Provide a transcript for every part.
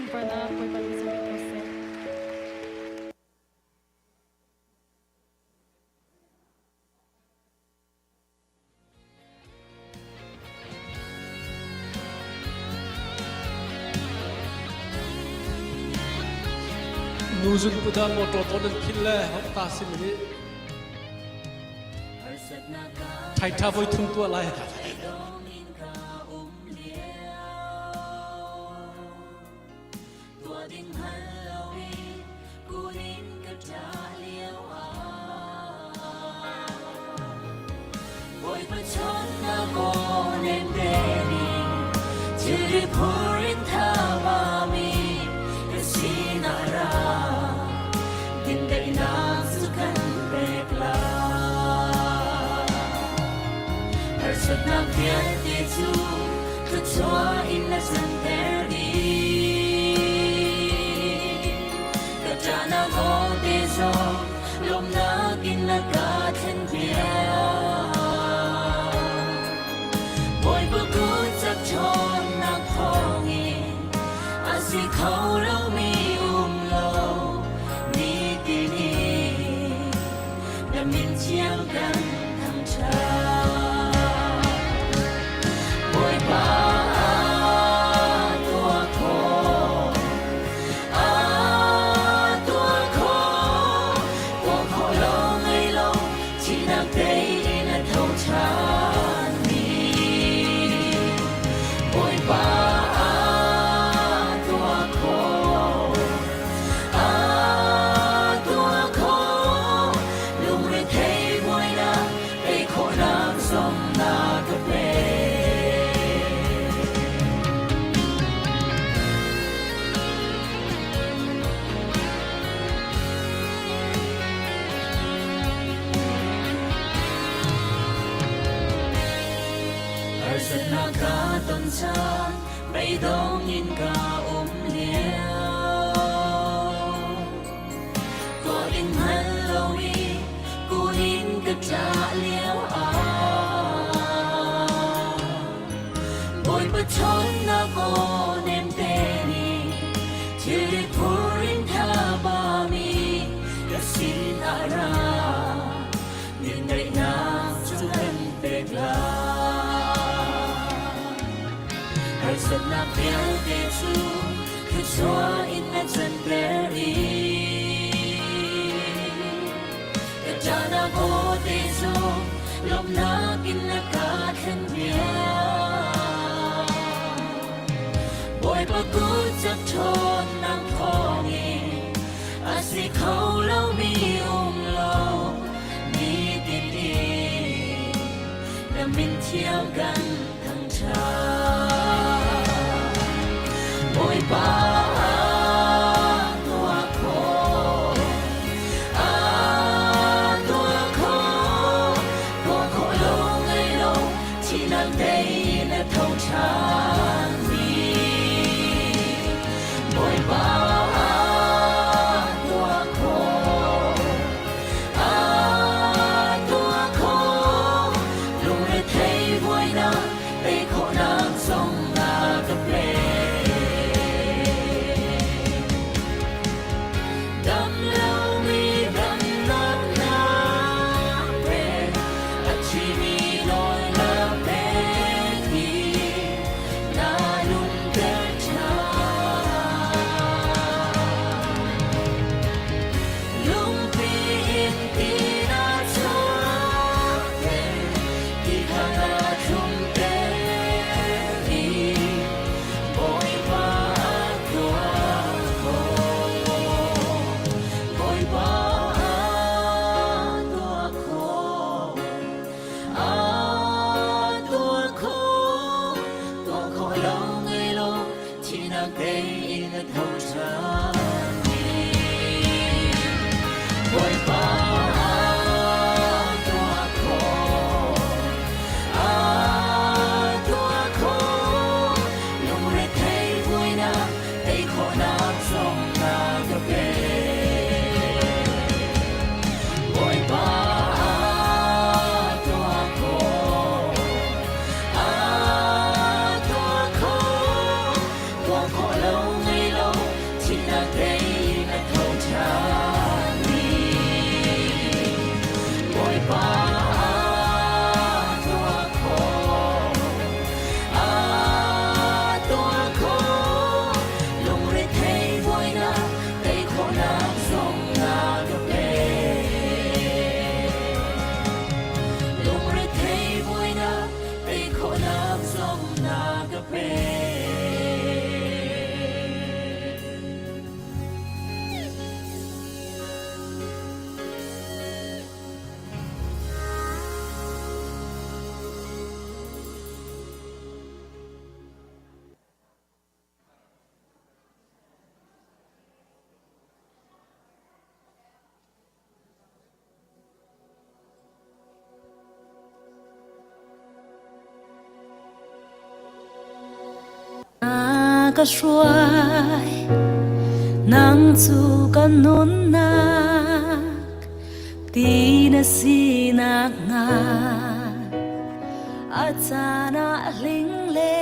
Sunparnak Bawipa nih cang ko seh. Nu zun puta motor ton an phil le hokta simi nih thai tha voi thum tua lai. Harsatnak vialte cu thluachuah in na canter dih. Ka ṭahnak aw te zong lawmhnak in na ka thlenpiak. Bawipa kut cak ṭhawnnak thawngin a si kho lomi um lo nitin in na min thiang kan thangṭhat. Bawipa tuah khawh, tuah khawh, tuah khawh lo ngei lo, thihnak tei in a tho ṭhanmi. Bawipa tuah khawh, tuah khawh, lungrethei buainak tei khawhnak zong na ka pek. Harsatnak ka ton caan, beidong in ka um lio. Tuah ding hngal lo i kun in ka ṭah lio ah. Bawipa ṭhawnnak aw nemte nih thilri phur in thabami ka sin ah ra. Dindaihnak cu kan pek lai. Harsatnak vialte cu thluachuah in na canter i ka ṭahnak aw te zong lawmhnak in na ka thlenpiak. Bawipa kut cak ṭhawnnak thawngin a si kho lomi um lo nitin in na min thiang kan thangṭhat. Bawipa tuah khawh, tuah khawh, tuah khawh lo ngei lo, thihnak tei na tho ṭhan mi. Bawipa tuah khawh, tuah khawh, lungrethei buainak tei khawhnak zong na ka pek. ka hruai nang cu ka nunnak ti na sinak hnga a caan ah hling le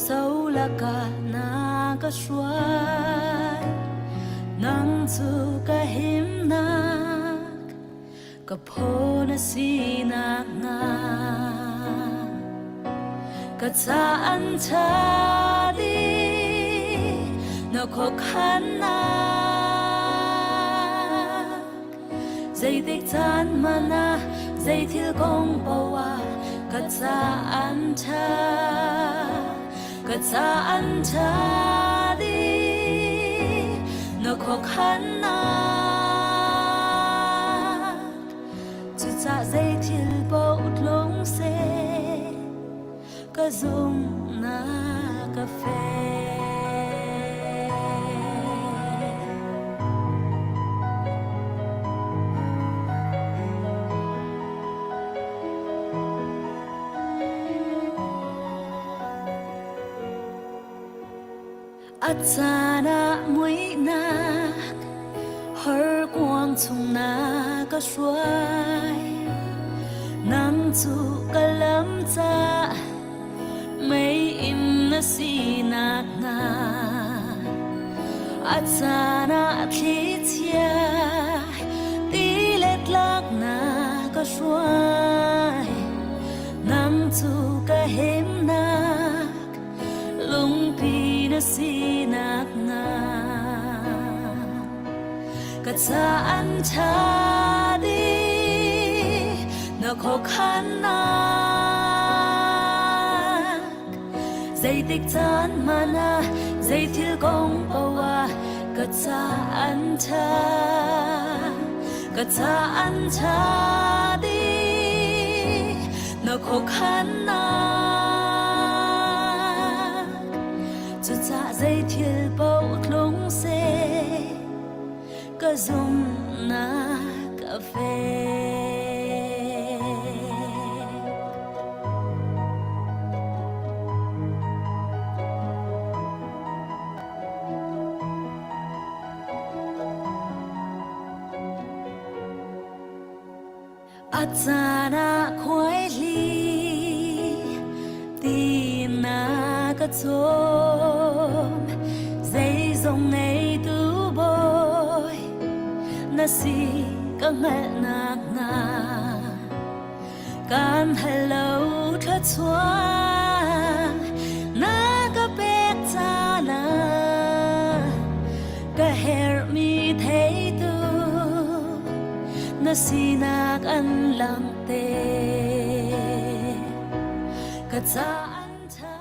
so lakah na ka hruai nang cu ka himnak ka phaw na sinak hnga ka ca an ṭha dih na khuakhannak zeitik caan hmanh ah zei thil kong paoh ah ka ca an ṭha ka ca an ṭha dih na khuakhannak cucah zei thil paoh tlung seh ka zumhnak ka fek. A caan ah muihnak horkuang chung na ka hruai nang cu ka lam ca mei-inn na sinak hna a caan ah thlichia tilet lak na ka hruai nang cu ka himnak lungpi na sinak hna ka ca an ṭha dih na khuakhannak zeitik caan hmanh ah zei thil kong paoh ah ka ca an ṭha ka ca an ṭha dih na khuakhannak cucah zei thil paoh tlung seh ka zumhnak a fek. A caan ah khuaihli ti na ka cawm zeizong ngeitu bawi na si ka hngalhnak hnga kan hal lo thluachuah na ka pek caan ah ka herhmi theitu na sinak an langhter ka ca an ṭha.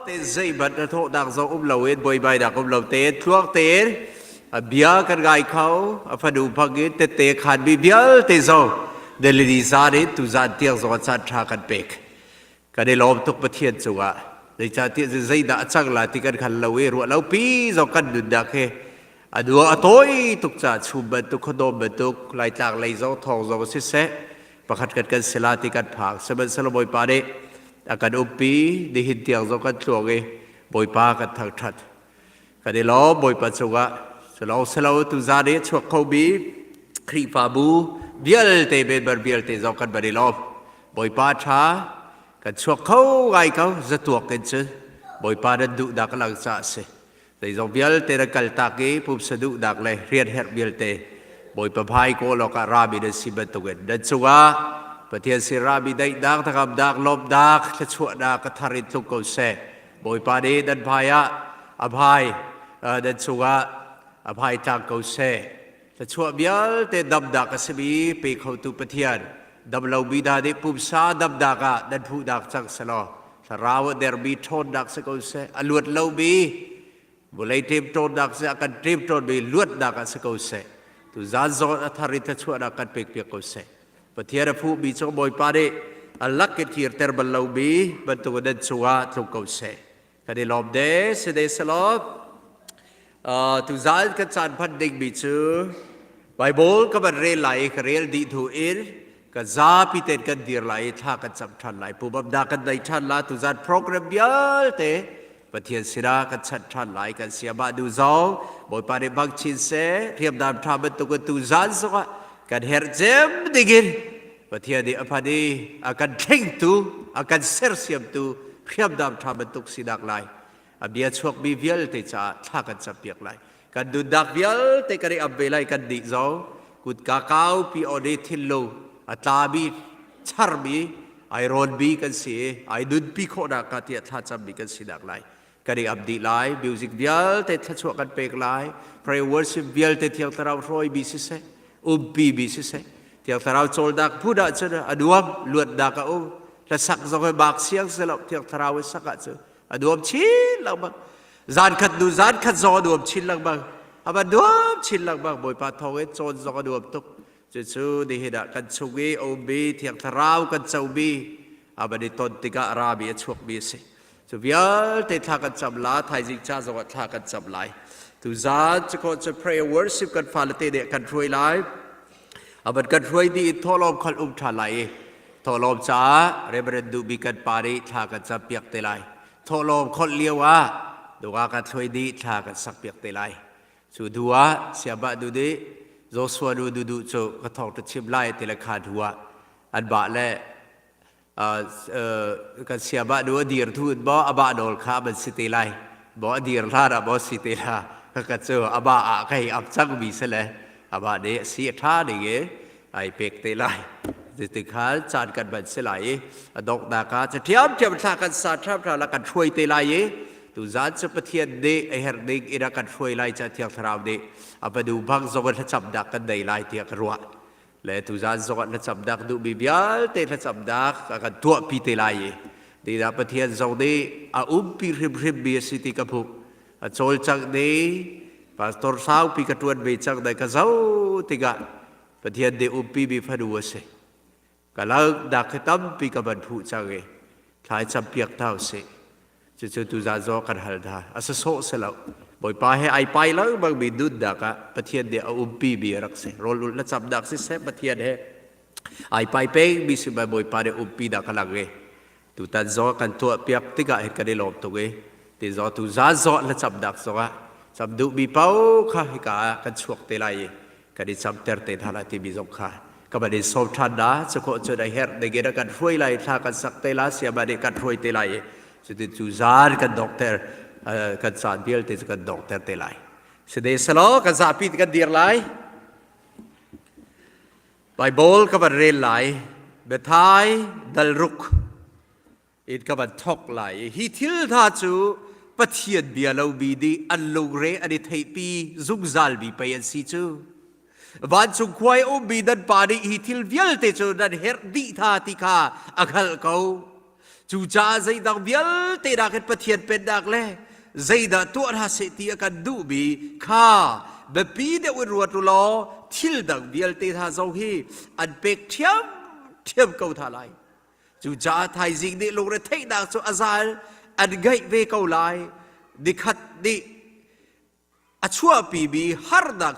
Te zeihmanh na thawhnak zong um loin buaibainak um lo tein tluang tein a bia kan ngai kho a fanu hmang in tette khanmi vialte zong Delhi zan in tuzan tiang zong ah caan ṭha kan pek kan i lawm tuk Pathian cungah zeicahtiah zeidah a cang la ti kan hngal lo i ruah lo pi zong kan nunnak hi a dua a tawi tuk ca chum bantuk khuadawm bantuk laitlang lei zong thawng zong siseh pakhat kan kan sila ti kan phang sihmanhsehlaw Bawipa nih a kan umpi nihin tiang zong kan tluang i Bawipa kan thangṭhat kan i lawm Bawipa cungah culawng silo tuzan i chuak khomi Khrihfabu vialte member vialte zong kan van i lawm Bawipa ṭha kan chuak kho ngai ko zatuak in cun Bawipa nan duhnak lang ca a si zeizong vialte na kaltak i pumsa duhnak le rian herh vialte Bawipa hmai kawl awkah rami nan si bantukin nan cungah Pathian sin rami daihnak thakamnak lawmhnak thluachuahnak a thar in tlung ko seh Bawipa nih nan hmai ah a hmai nan cungah a hmai tlang ko seh thluachuah vialte damnak a simi pe khotu Pathian damlomi hna nih pumsa damnak ah nan hmuhnak cang selaw thlarau a dermi ṭhawnnak si ko seh a luat lomi vawlei ṭemṭawnnak si a kan ṭemṭawnmi luatnak ah si ko seh tu zan zawn a thar in thluachuahnak kan pekpiak ko seh Pathian a fuhmi cu Bawipa nih a lak in kirter bal lomi bantuk nan cungah tlung ko seh kan i lawm de si de salawm. Tuzaan kan caan hman dingmi cu Bible ka van rel lai i ka rel dih hnu in kan zapi tein kan dir lai i thla kan cam ṭhan lai. Pumamnak kan nei ṭhan la. Tuzaan program vialte Pathian sinah kan chanh ṭhan lai. Kan siamah nu zong Bawipa nih hmang chin seh. Hriamnam ṭha bantukin tuzaan zongah kan herh cem dingin Pathian nih a phan i a kan thlengtu, a kan sersiamtu hriamnam ṭha bantuk sinak lai. A bia chuakmi vialte caah thla kan campiak lai. Kan nunnak vialte kan i am ve lai kan nih zong kutka kaupi on i thinlung a tlami charmi ai rawnmi kan si i ai nunpi khawhnak hnga tiah thla cammi kan sinak lai. Kan i am dih lai. Music vialte thluachuah kan pek lai. Prayer worship vialte Thiang Thlarau hruaimi siseh, umpi mi siseh, Thiang Thlarau cawlnak hmun ahcun a nuam, luatnak a um. Hlasak zong hi bak siang silo Thiang Thlarau i sak ahcun a nuam chin lengmang. Zan khat nu zan khat zong a nuam chin lengmang. A va nuam chin lengmang. Bawipa thawng in cawn zong a nuam tuk. Cucu nihin ah kan chung i a ummi Thiang Thlarau kan comi a van i ton tikah a rami a chuakmi a si. Cu vialte thla kan cam la, thaizing ca zongah thla kan cam lai. Tuzaan cu cu prayer worship kan fale te nih kan hruai lai. A van kan hruai dih in thawhlawm khal um ṭhan lai i thawhlawm caah Reverend Duhbi kan pa nih thla kan cam piak te lai. Thawhlawm kholh lio ah duka kan hruai dih thla kan sak piak te lai. Cu hnu ah siabah du nih Joshua nu dudu cu ka thawng ta chim lai ti le kha hnu ah an bah le kan siabah nu a dir thu in maw amah nawl kha man si te lai maw a dir hlan ah maw si te la ka cu amah ah ka hei ap cang mi si le amah nih a si a ṭha ding i ai pek te lai tikhan caan kan hman si lai i a donghnak ah cu ṭhiamṭhiam thla kan sa ṭhiamṭhiam la kan hruai te lai i tuzaan cu Pathian nih a herh ding in a kan hruai lai ca Thiang Thlarau nih a fanu bang zong in thlacamnak kan nei lai tiah ka ruah le tuzaan zongah thlacamnak duhmi vialte thlacamnak a kan tuahpi te lai i nidah Pathian zong nih a umpi hrimhrimmi a si ti ka hmuh. A cawlcangh ni pastor saupi ka ṭuan ve cang dai ka zoh tikah Pathian nih umpimi fanu a si. Ka langnak hi tampi ka van phuh cang i thlai piak hna usih. Cucu tuzaan zong kan hal hna. A sasawh si lo. Bawipa he ai pai lengmangmi nunnak ah Pathian nih a umpimi a rak si. Rawl ulh thlacamnak siseh Pathian he ai pai pengmi si Bawipa nih umpinak a lang i tutan zong kan tuahpiak tikah hin kan i lawm tuk i ti zong tuzaan zong thlacamnak zongah cam duhmi paoh kha hika ah kan chuak te lai i kan i camter te hna lai timi zong kha ka van in sawm ṭhan na cu khawh cun a herh ding in a kan hruai lai thla kan sak te la siama nih kan hruai te lai i cutin cu zaan kan donghter kan caan vialte cu kan donghter te lai side selaw kan zapi kan dir lai Bible ka van rel lai Biathai dalruk in ka van thok lai i hi thil hna cu Pathian bia lomi nih an lungre an i theihpi zungzalmi pei an si cu. Vancung khua i ummi nan pa nih hi thil vialte cu nan herh dih hna ti kha a hngalh ko. Cucaah zeidang vialte nakin Pathian pennak le zeidah tuah hna seh ti a kan duhmi kha biapi deuh in ruat u law thil dang vialte hna zong hi an pek ṭhiamṭhiam ko hna lai. Cucaah thaizing nih lungretheihnak cu a zal an ngeih ve ko lai. Nikhat nih a chuahpimi harnak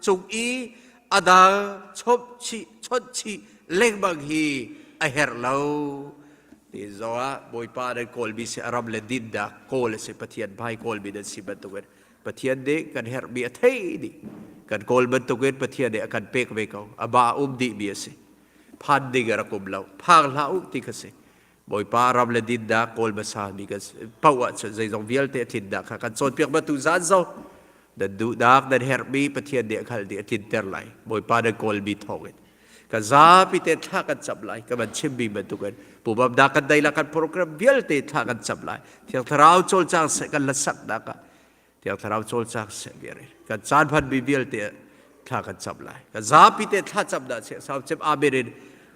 cung i a dang chomh chih chawnh chih lengmang hi a herh lo. Ti zongah Bawipa nan kawlmi si a ram le dinnak kawl a si Pathian hmai kawlmi nan si bantukin Pathian nih kan herhmi a thei dih. Kan kawl bantukin Pathian nih a kan pek ve ko. Amah a um dihmi a si. Phan ding a rak um lo. Phang hlah u ti kha si. Bawipa ram le dinnak kawl hmasa mi kan paoh ahcun zeizong vialte a tlinnak kha kan cawnpiak batu zan zo nan duhnak nan herhmi Pathian nih a hngalh dih a tlinter lai. Bawipa nan kawlmi thawngin kan zapi te thla kan cam lai kan van chimmi bantukin pumamnak kan dei la kan program vialte thla kan cam lai. Thiang Thlarau cawlcang seh kan lasaknak ah Thiang Thlarau cawlcang seh viar in kan caan hmanmi vialte thla kan cam lai. Kan zapi te thla cam dah seh sau cem amen in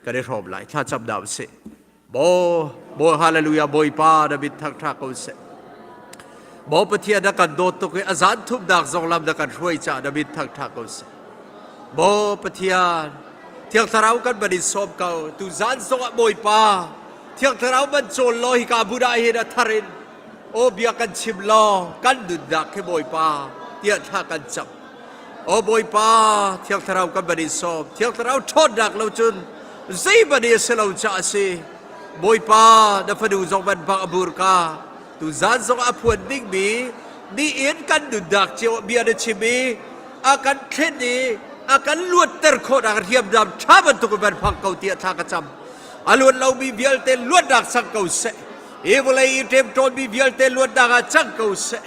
kan i hrawm lai. Thla cam dah seh. Bo bo hallelujah Bawipa na min thangtha ko seh. Bo Pathian na kan dawt tuk i a zan thumnak zong lam na kan hruai caah na min thangtha ko seh. Bo Pathian Thiang Thlarau kan ban in sawm ko tu zan zongah Bawipa Thiang Thlarau ban cawl law hika hmun ah hin a thar in Aw bia kan chim law kan nunnak hi Bawipa. tiah thla kan cam. Aw Bawipa, Thiang Thlarau kan van in sawm. Thiang Thlarau ṭhawnnak lo cun zeihmanh hi a si lo caah a si. Bawipa, na fanu zong van bang a bur ka. Tu zan zong a phuan dingmi nihin kan nunnak cio ah bia na chim i a kan thlen i a kan luatter khawhnak hriamnam ṭha bantuk in van hmang ko tiah thla ka cam. A luat lomi vialte luatnak cang ko seh. Hi vawlei i ṭemṭawnmi vialte luatnak ah cang ko seh.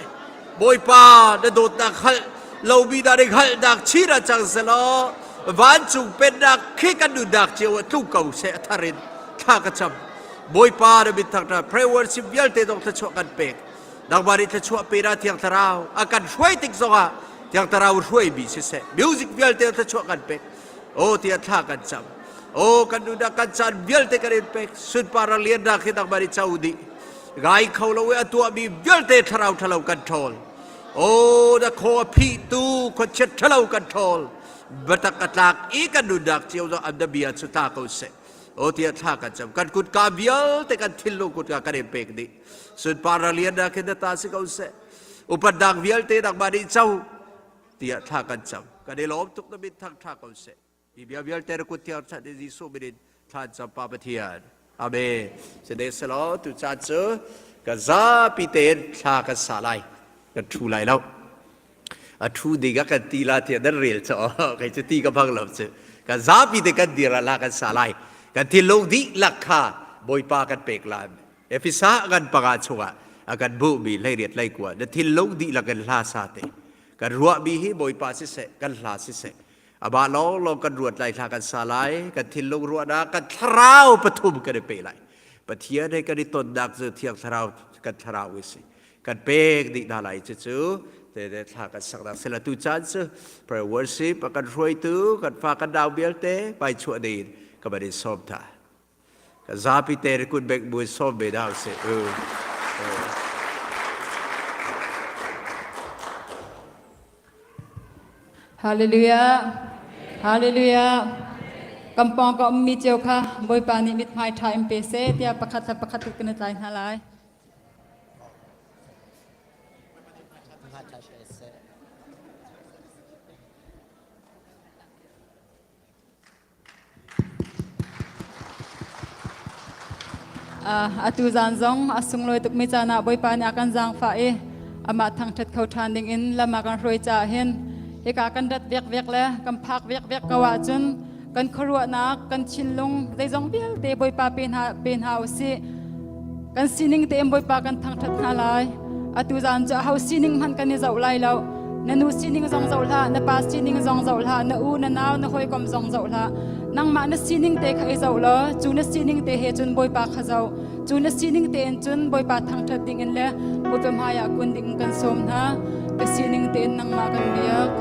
Bawipa na dawtnak hngalh lomi dah nih hngalhnak chin ah cang selaw vancung pennak khi kan nunnak cio ah tlung ko seh a thar in thla ka cam. Bawipa na min thangṭhat prayer worship vialte zong thluachuah kan pek. Nangmah nih thluachuah pe na Thiang Thlarau a kan hruai tik zongah Thiang Thlarau hruaimi siseh music vialte thluachuah kan pek. Aw tiah thla kan cam. Aw kan nunnak kan caan vialte kan in pek. Sunpar liannak hi nangmah nih co dih. Ngai kho lo i a tuahmi vialte thlarau ṭhalo kan ṭhawl. Aw na khaw a phihtu khuachiat ṭhalo kan ṭhawl. Biatak a tlak i kan nunnak cio zong an na bia cu tla ko seh. Aw tiah thla kan cam. Kan kutka vialte kan thinlung kutka kan in pek dih. Sunpar liannak hi na ta si ko seh. Upatnak vialte nangmah nih co tiah thla kan cam. Kan i lawm tuk na min thang ṭha ko seh. Hi bia vialte na kut thiang chan in Jesuh min in thla cam Pa Pathian. Amen. Sine selaw tu caan cu ka zapi tein thla kan sa lai. Kan ṭhu lai lo. A ṭhu ding a kan ti la tiah nan rel cu kei cu ti ka bang lo cu. Kan zapi te kan dir ah la kan sa lai. Kan thinlung dihlak kha Bawipa kan pek lai. Efesa kan panga chungah a kan buhmi hleiriat leikua na thinlung dihlak in hla sa te. Kan ruahmi hi Bawipa siseh, kan hla siseh, Amah lawnglawng kan ruat lai hla kan sa lai, kan thinlung ruahnak, kan thlarau pathum kan i pe lai. Pathian he kan i tonnak cu Thiang Thlarau kan thlarau i si. Kan pek dih hna lai cucu te thla kan saknak sila tu caan cu prayer worship a kan hruaitu kan fa kan nau vialte pai chuah ding ka van in sawm tha. Ka zapi te kut bek bu sawm ve dah usih. Hallelujah. Hallelujah. Kampong ka ummi cio kha Bawipa nih mithmai ṭha in pe seh tiah pakhat le pakhat kan i tlai hna lai. Atu zan zong a sunglawi tukmi caan ah Bawipa nih a kan zaangfah i amah thangṭhat kho ṭhan dingin lam a kan hruai caah hin hika kan rat vekvek le kan phak vekvek ko ahcun kan khuaruahnak kan thinlung zeizong vialte Bawipa pe hna pe hna u sih. Kan sining tein Bawipa kan thangṭhat hna lai. Atu zan cu aho sining hmanh kan i zoh lai lo. Na nu sining zong zoh hlah, na pa sining zong zoh hlah, na u, na nau, na hawikom zong zoh hlah. Nangmah na sining te kha i zoh law, cu na sining te he cun Bawipa kha zoh. Cu na sining tein cun Bawipa thangṭhat dingin le Bawipa hmaiah kun ding kan sawm hna. Ka sining tein nangmah kan biak.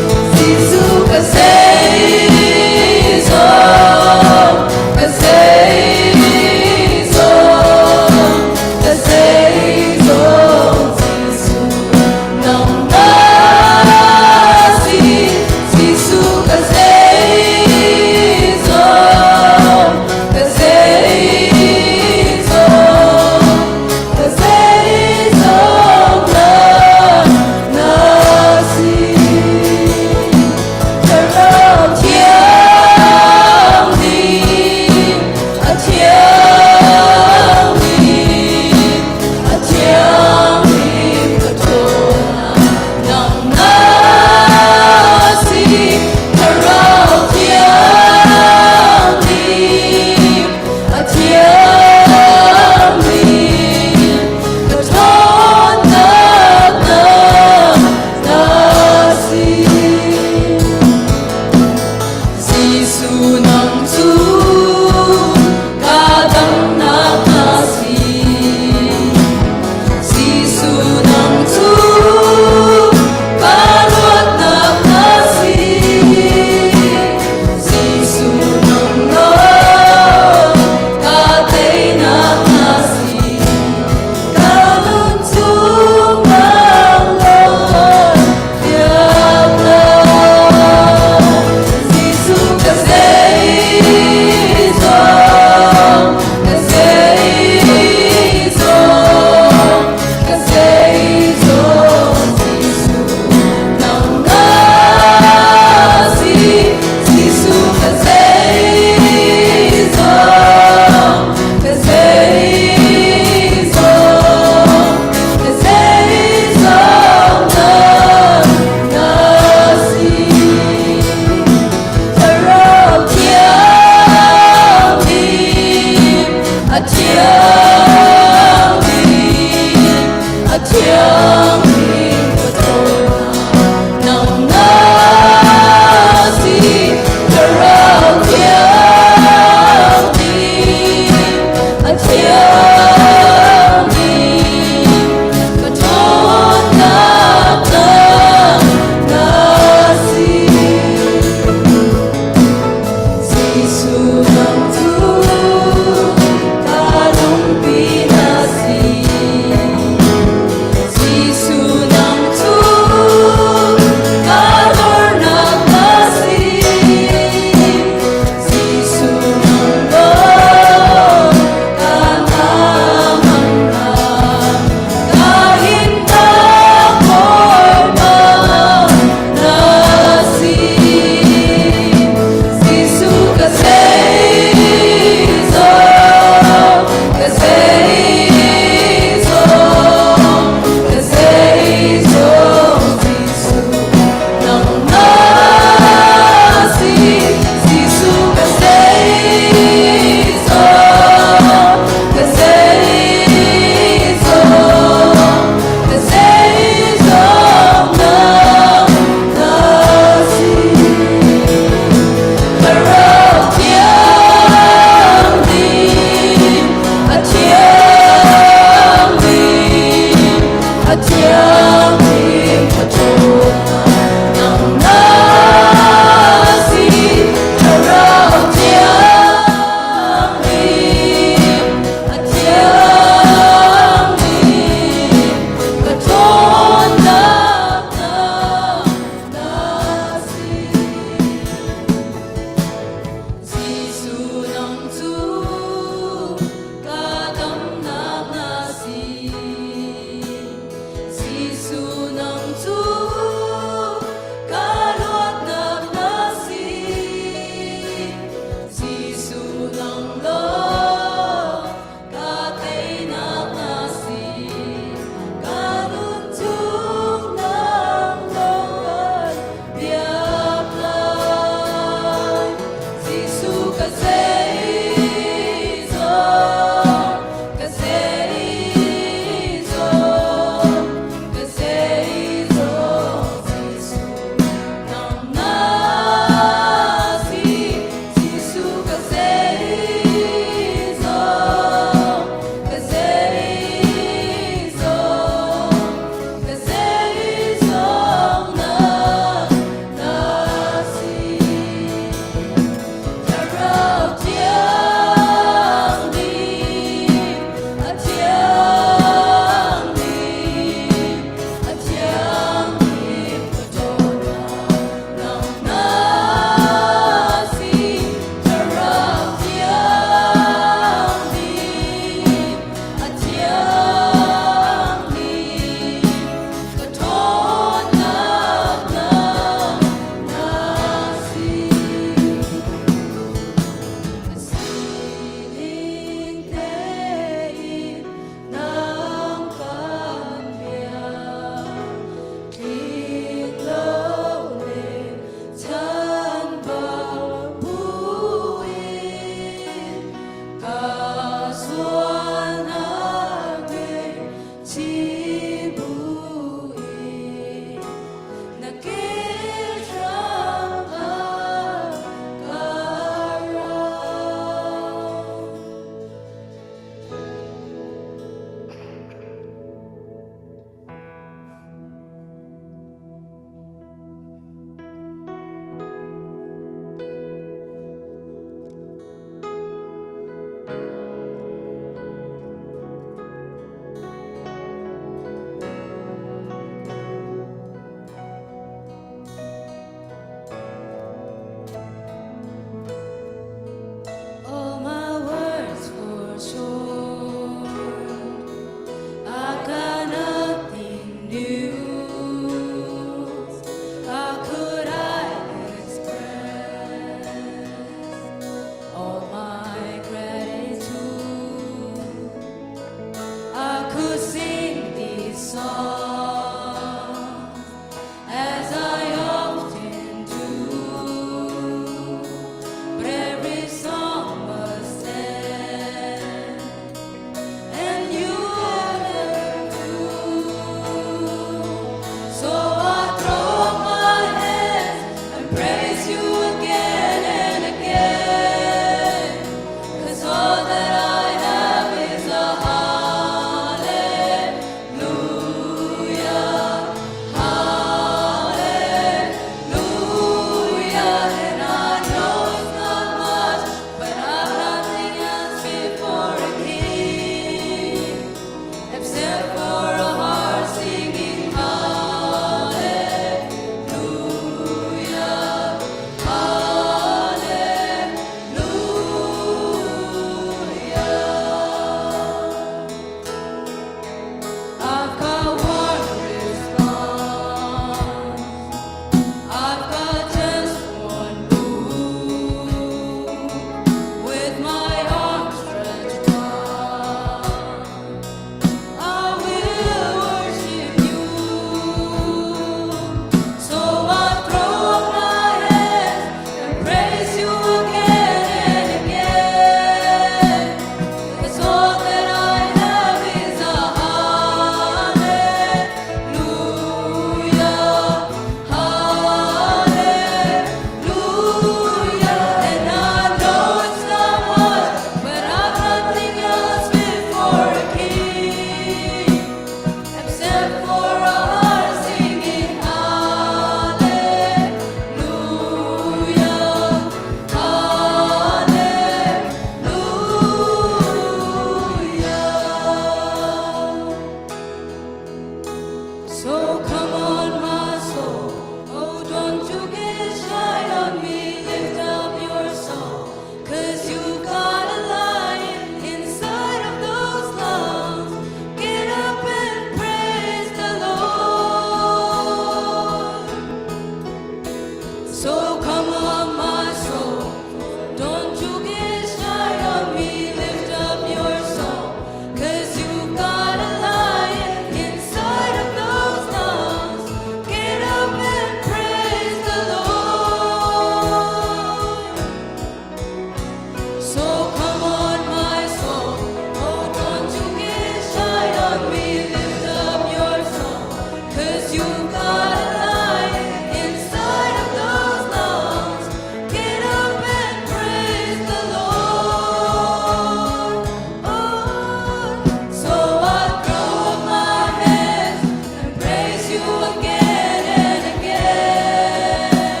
you again and again.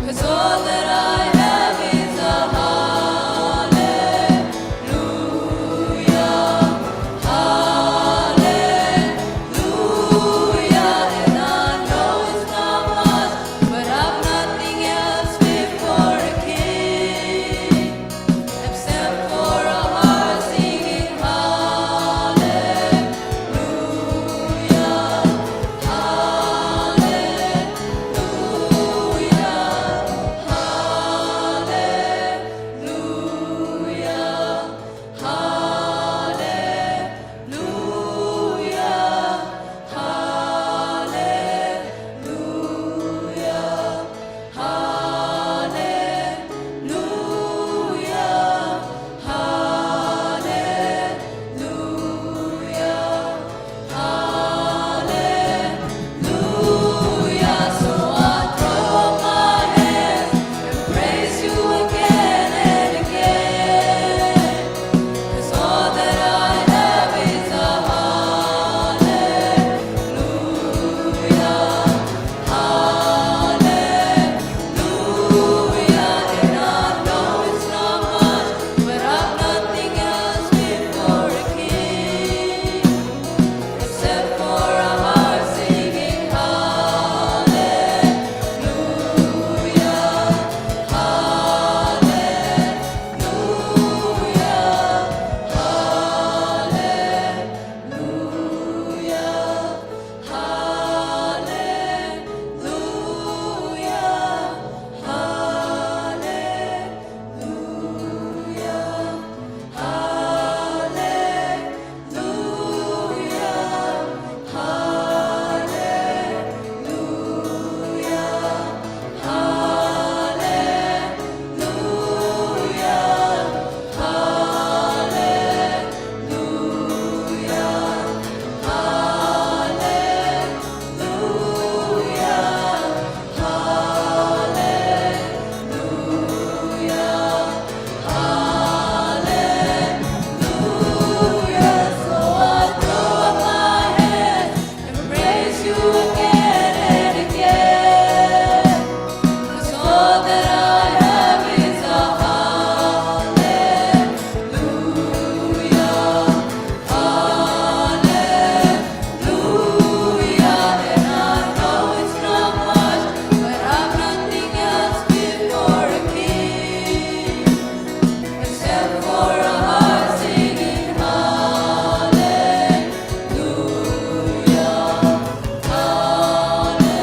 'Cause all that I have is a hallelujah, hallelujah. And I know it's not much, but I've nothing else fit for a king, except for a heart singing hallelujah, hallelujah, hallelujah, hallelujah, hallelujah, hallelujah, hallelujah, hallelujah. So I throw up my hands and praise you again and again. 'Cause all that I have is a hallelujah, hallelujah. And I know it's not much, but I've nothing else fit for a king, except for a heart singing hallelujah, hallelujah, hallelujah, hallelujah, hallelujah, hallelujah, hallelujah, hallelujah, hallelujah, hallelujah, hallelujah. So I throw up my hands and praise you again and again. 'Cause all that I have is a hallelujah, hallelujah. And I know it's not much, but I've nothing else fit for a king, except for a heart singing hallelujah, hallelujah,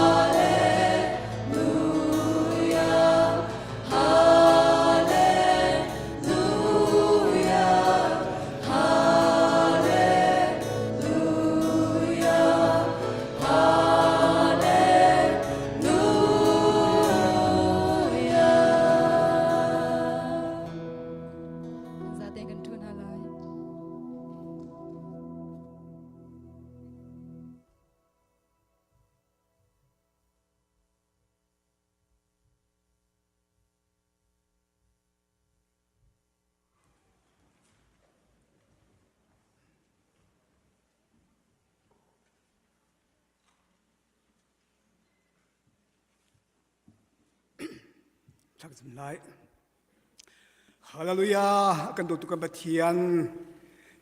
hallelujah, hallelujah, hallelujah, hallelujah. Zaten kan ṭhu hna lai. Thlacam lai. Hallelujah! Kan dawtu kan Pathian,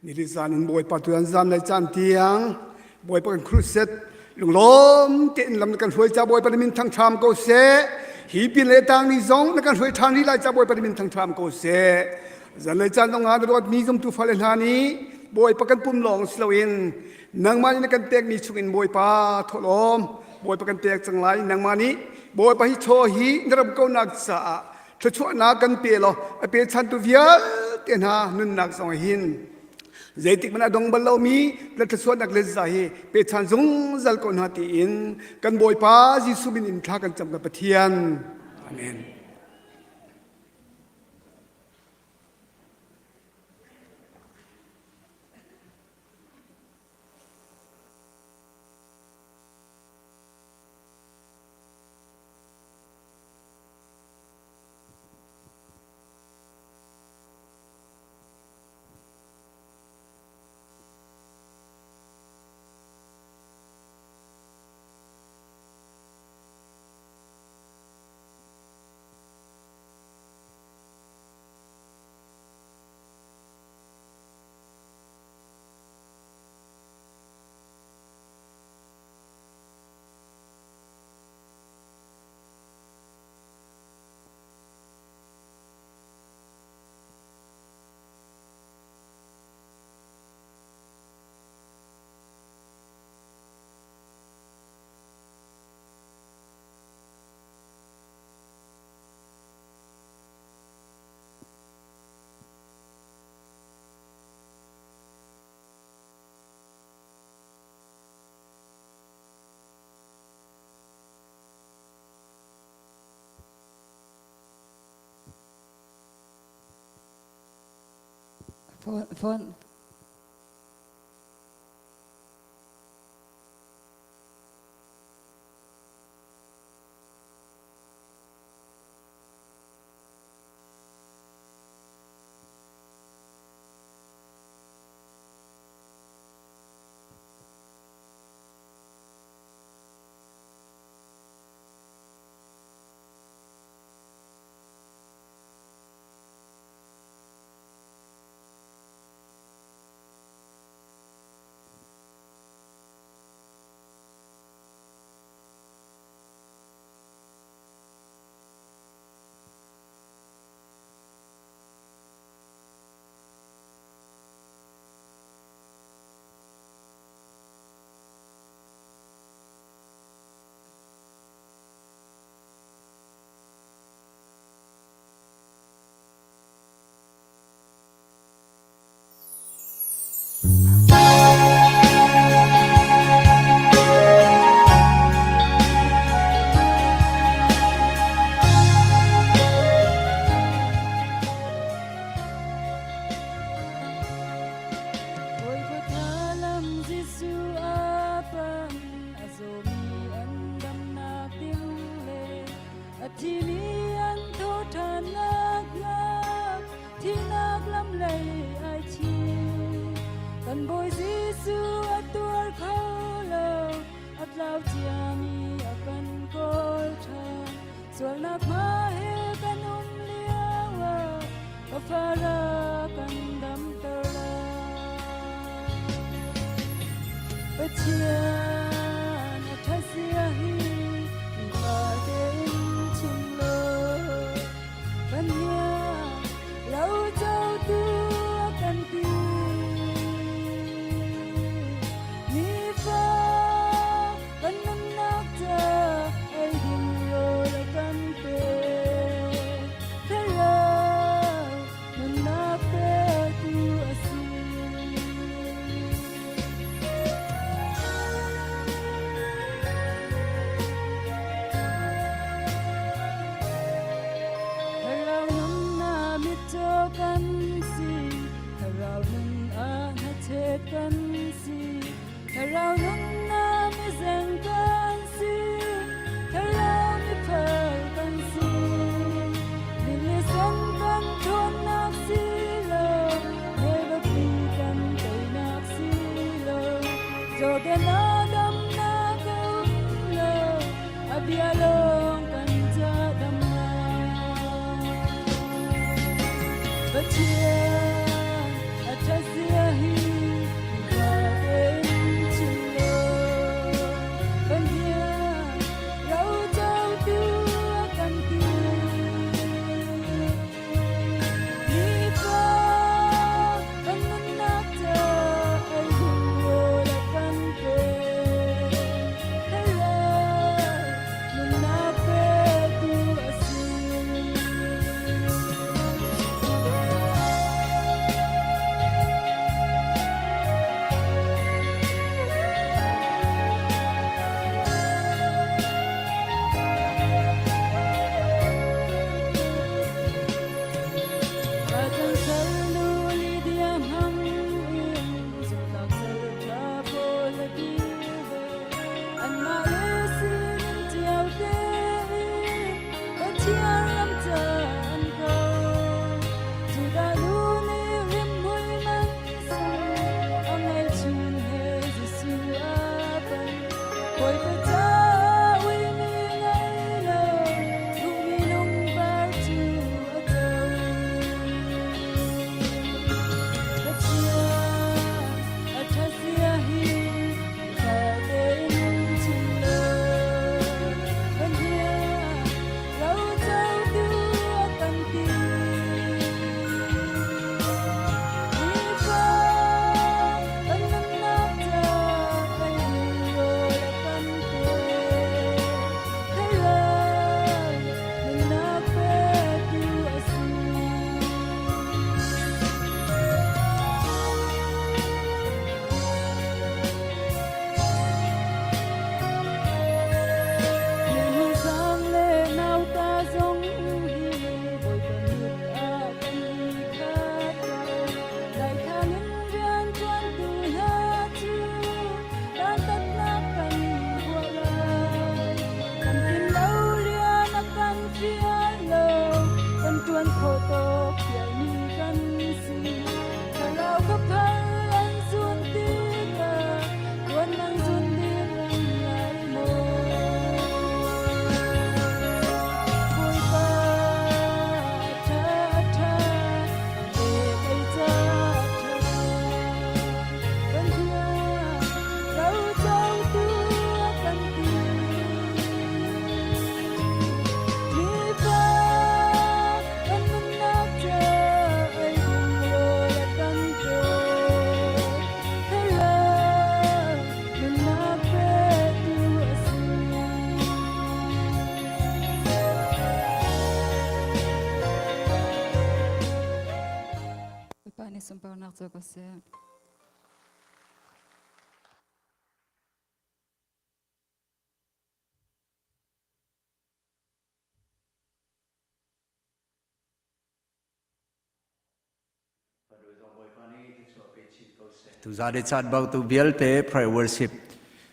nili zan in Bawipa tu an zam lai caan tiang Bawipa kan crusade lunglawm tein lam na kan hruai ca Bawipa na min thangṭham ko seh. Hi pin le tang ni zong na kan hruai ṭhan rih lai ca Bawipa na min thangṭham ko seh. Zan le caan zong ah na dawtmi zumtu fale hna nih Bawipa kan pum lawng si loin nangmah nih na kan pekmi chungin Bawipa thawhlawm Bawipa kan pek cang lai. Nangmah nih Bawipa hi chaw hi na ram konak caah thluachuahnak kan pe law a pechantu vialte hna nunnak zong hin zeitik hmanh a dong bal lomi na thluachuahnak le za hi pechan zungzal ko hna tiin kan Bawipa Jesuh min in thla kan cam ka Pathian. Amen. Phone phone cio ko seh. Tuzan i caan bangtu vialte prayer worship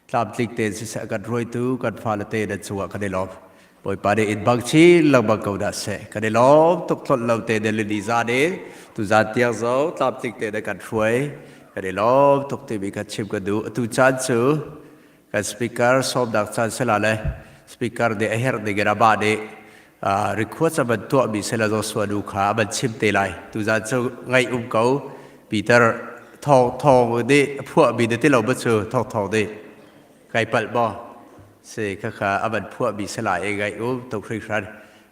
tlamtling tein siseh kan ruaitu kan fale te nan cungah kan i lawm. Bawipa nih in bang chin lengmang ko dah seh. Kan i lawm tuk tlolh lo te ne lini zan in tuzan tiang zo tlamtling te na kan hruai. Kan i lawm tuk timi kan chim kan duh. Atu caan cu kan speaker sawmnak caan sila le speaker nih a herh ning in amah nih request a van tuahmi sila Joshua nu kha a van chim te lai. Tuzan cu ngaih um ko. Peter thawng thawng nih a phuahmi na ti lo ma cu thawng thawng nih kai palh maw si kha kha a van phuahmi sila i ngaih um tuk hringhran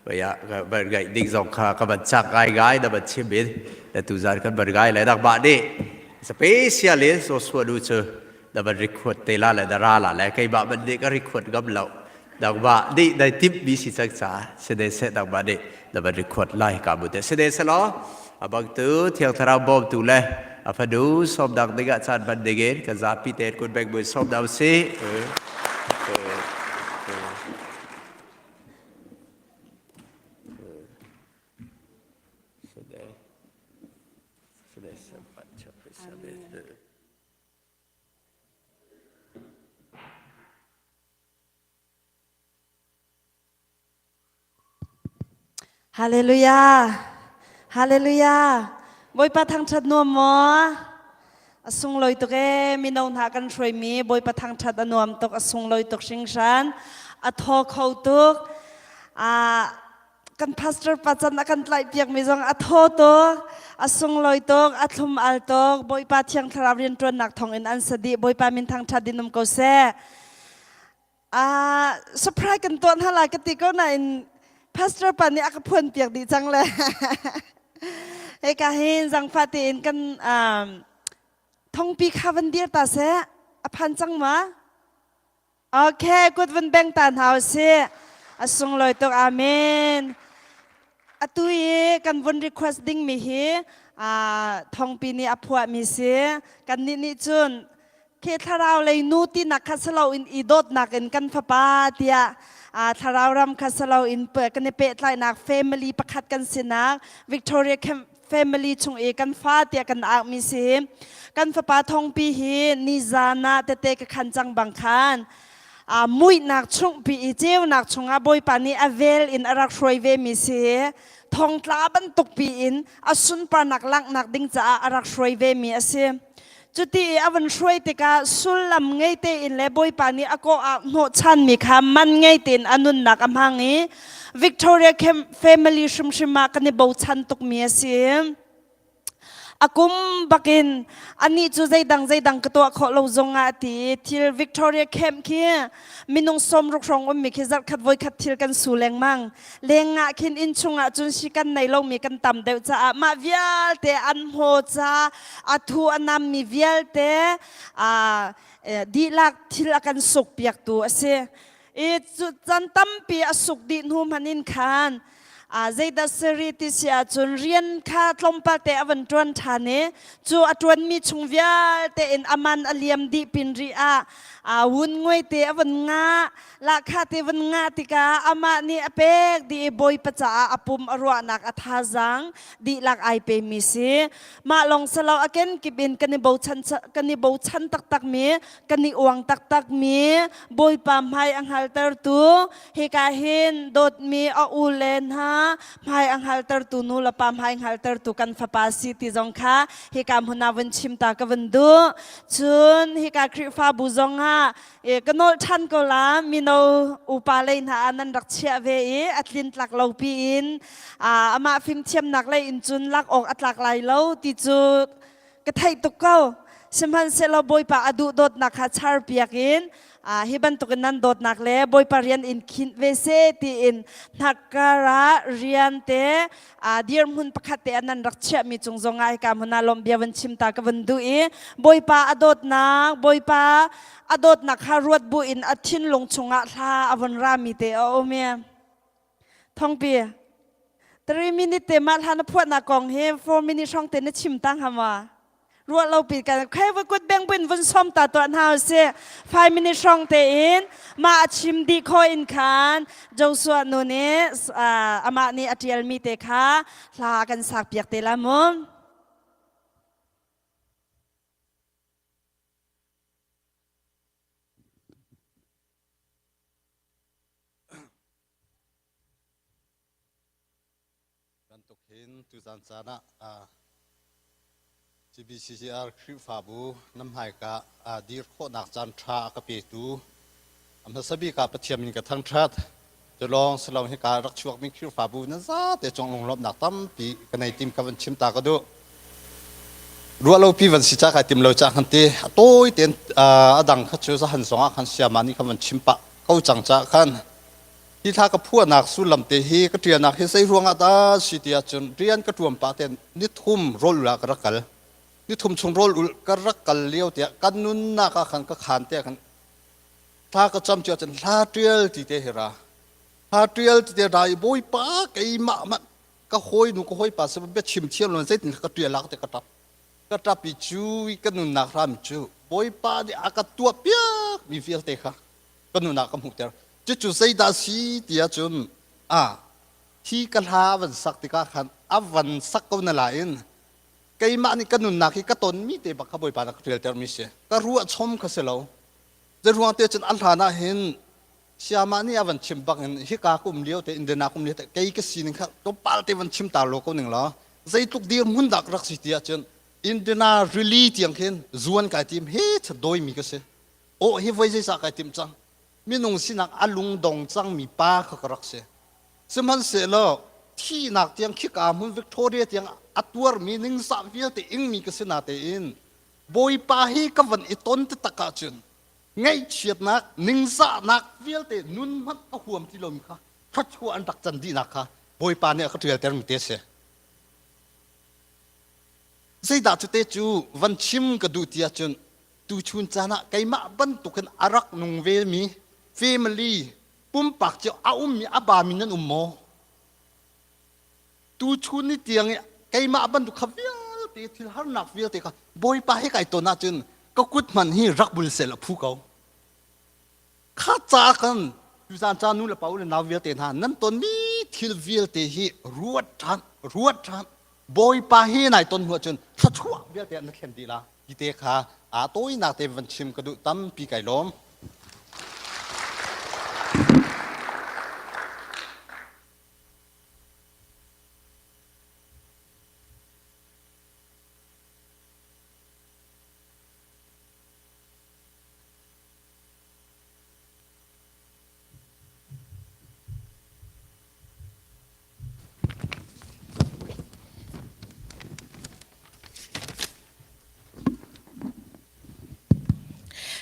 Vaya van ngaih ding zong kha ka van cak ngai ngai na van chim in na tuzan kan van ngai lai nangmah nih special in Joshua nu cu na van record te la le na ra la le keimah man nih ka record ngam lo nangmah nih dai timh mi si cang ca sine se nangmah nih na van record lai ka mu te sine se law abang tu thiang thlarau bawm tu le a fanu som dang ding ah caan ban ding in ka zapi te kun beng mui som dau si Hallelujah. Hallelujah. Bawipa thangṭhat nuam maw? A sunglawi tuk ee mino hna kan hruaimi Bawipa thangṭhat a nuam tuk a sunglawi tuk hringhran. A thaw kho tuk. Ah kan pastor pa can a kan tlaih piakmi zong a thaw tuk a sunglawi tuk a thlum al tuk Bawipa thiang thlarau rianṭuannak thawngin an sa dih Bawipa min thangṭhat din um ko seh a surprise kan tuah hna lai ka ti ko nain pastor pa nih a ka phuan piak dih cang le hika hin zangfah tein kan thongpi kha van dir ta seh a phan cang ma Okay, kut vun beng ta hna usih. A sunglawi tuk. Amen. Atu i kan vun request ding mi hi thongpi nih a phuah mi si. Kan nih nih cun khi thlarau lei nu tinak kha silo in i dawtnak in kan fapa tiah thlarau ram kha silo in kan i pehtlaihnak family pakhat kan sinak Victoria Camp family chung i kan fa tiah kan aukmi si. Kan fapa thongpi hi nizan ah tete ka khan cang bang khan muihnak chungpi i ceunak chungah Bawipa nih a vel in a rak hruai ve mi si. Thongtla bantuk pi in a sunparnak langhnak ding caah a rak hruai ve mi a si. Cuti i a van hruai tikah sullam ngei tein le Bawipa nih a kawh ah hnawhchanmi kha man ngei tein a nunnak a hmang i Victoria Camp family hrimhrim ah kan i bochan tukmi a si. A kum bakin anih cu zeidang zeidang ka tuah khawh lo zong ah ti thil Victoria Camp khi minung 60 hrawng ummi khi zarhkhat voikhat thil kan su lengmang. Lengah khin inn chungah cun si kan nei lomi kan tam deuh caah mah vialte an hmaw ca a thu a nammi vialte dihlak thil a kan suk piaktu a si. I cu can tampi a suk dih hnu hmanh in khan zeidah seri ti si ahcun rian kha tlawmpal te a van ṭuan ṭhan i cu a ṭuanmi chung vialte in a man a liam dih pin rih ah wun nguai te a van ngah Lahkhah te van ngah tikah amah nih a pek dih i Bawipa caah a pum a ruahnak a thazaang dihlak ai pemi si. Mah lawng silo a kenkip in kan i bochan kan i bochan taktakmi kan i uang taktakmi Bawipa hmai a hngaltertu hika hin dawtmi a u le hna hmai a hngaltertu nu le pa hmai hngaltertu kan fapa si ti zong kha hika hmun ah vun chim ta ka vun duh. Cun hika Khrihfabu zong ah ka nawl ṭhan ko la mino upa lei hna ah nan rak chiah ve i a tlin tlak lo pi in amah fimthiamnak lei in cun lak awk a tlak lai lo ti cu ka theih tuk ko sihmanhsehlaw Bawipa a duh dawtnak kha char piak in hi bantukin nan dawtnak le Bawipa rian in khinh ve seh tiin hnakkar ah rian te dirhmun pakhat te nan rak chiahmi cung zongah hika hmun ah lawmh bia van chim ta ka van duh i Bawipa a dawtnak Bawipa a dawtnak kha ruat bu in a thinlung chungah hla a von rami te a um i thongpi 3 minute te mah hla na phuahnak kong hi 4 minute hrawng te na chim ta hnga ma? Ruah lo pi kan khai voi kut beng buin vun som ta tuah hna usih. 5 minute hrawng tein mah a chim dih khawh in khan Joshua nu nih amah nih a ṭialmi te kha hla kan sak piak te la mu. Bantuk hin tuzan caan ah CBCCR Khrihfabu nan hmaika dir khawhnak caan ṭha a ka petu a hmasa bik ah Pathian min ka thangṭhat. Cu lawng si lo hika rak chuakmi Khrihfabu nan zate cung lunglawmhnak tampi ka nei tim ka van chim ta ka duh. Ruahlopi van si ca kai tim lo ca khan ti a tawi tein a dang kha cu zahan zong ah khan siama nih khan van chim pah ko cang ca khan Hi thla ka phuahnak sullam te hi ka ṭialnak hi zei ruangah dah si ti ahcun rian ka ṭuan pah tein nithum rawl ul ah ka rak kal. Nithum chung rawl ul ka rak kal lio tiah kan nunnak ah khan ka khaan te ah khan thla ka cam cio ahcun hla ṭial ti te hi ra. Hla ṭial ti te ra i Bawipa keimah mah ka hawinu ka hawipa si biachim thiam lo zeitin ka ṭial ah te ka ṭap. Ka ṭap i cu i ka nunnak hram cu Bawipa nih a ka tuah piak mi vialte kha ka nun ah ka hmuhter. Cucu zeidah si ti ahcun a hi ka hla a van sak tikah khan a van sak ko na lain keimah nih ka nunnak hi ka tonmi te bak kha Bawipa nih a ka ṭialtermi si. Ka ruah chom kha si lo. Zeiruang te cun a hlan ah hin Siamah nih a van chim bak in hika ka um lio te Indiana ka um lio te kei ka sining kha tlawmpal te van chim ta lo ko ning law zeitluk dirhmun dah ka rak si ti ahcun Indiana rili tiang khin zuan kai tim he chat dawimi ka si. Aw hi voi zeizah kai timh cang. Minung sinak a lungdong cangmi pa kha ka rak si. Sihmanhsehlaw thihnak tiang khika hmun Victoria tiang a tuarmi ningzah vialte ingmi ka si natein Bawipa hi ka van i ton ti tak ahcun ngaihchiatnak ningzahnak vialte nun hmanh a huam ti lomi kha thluachuah an rak can dihnak kha Bawipa nih a ka ṭialtermi te a si. Zeidah cu te cu van chim ka duh ti ahcun tuchun caan ah keimah bantukin a rak nung vemi family pumpak cio a ummi a bami nan um maw? Tuchun ni tiang i keimah bantuk kha vialte thil harnak vialte kha Bawipa he kai ton ahcun ka kut hmanh hi rak bul sel a phu ko. Kha ca kan tuzan ca nu le pa u le nau vialte hna nan tonmi thil vialte hi ruat ṭhan ruat ṭhan Bawipa he nai ton hnu ahcun thluachuah vialte na thlen dih la. Hi te kha aa tawinak te van chim ka duh tampi kai lawm.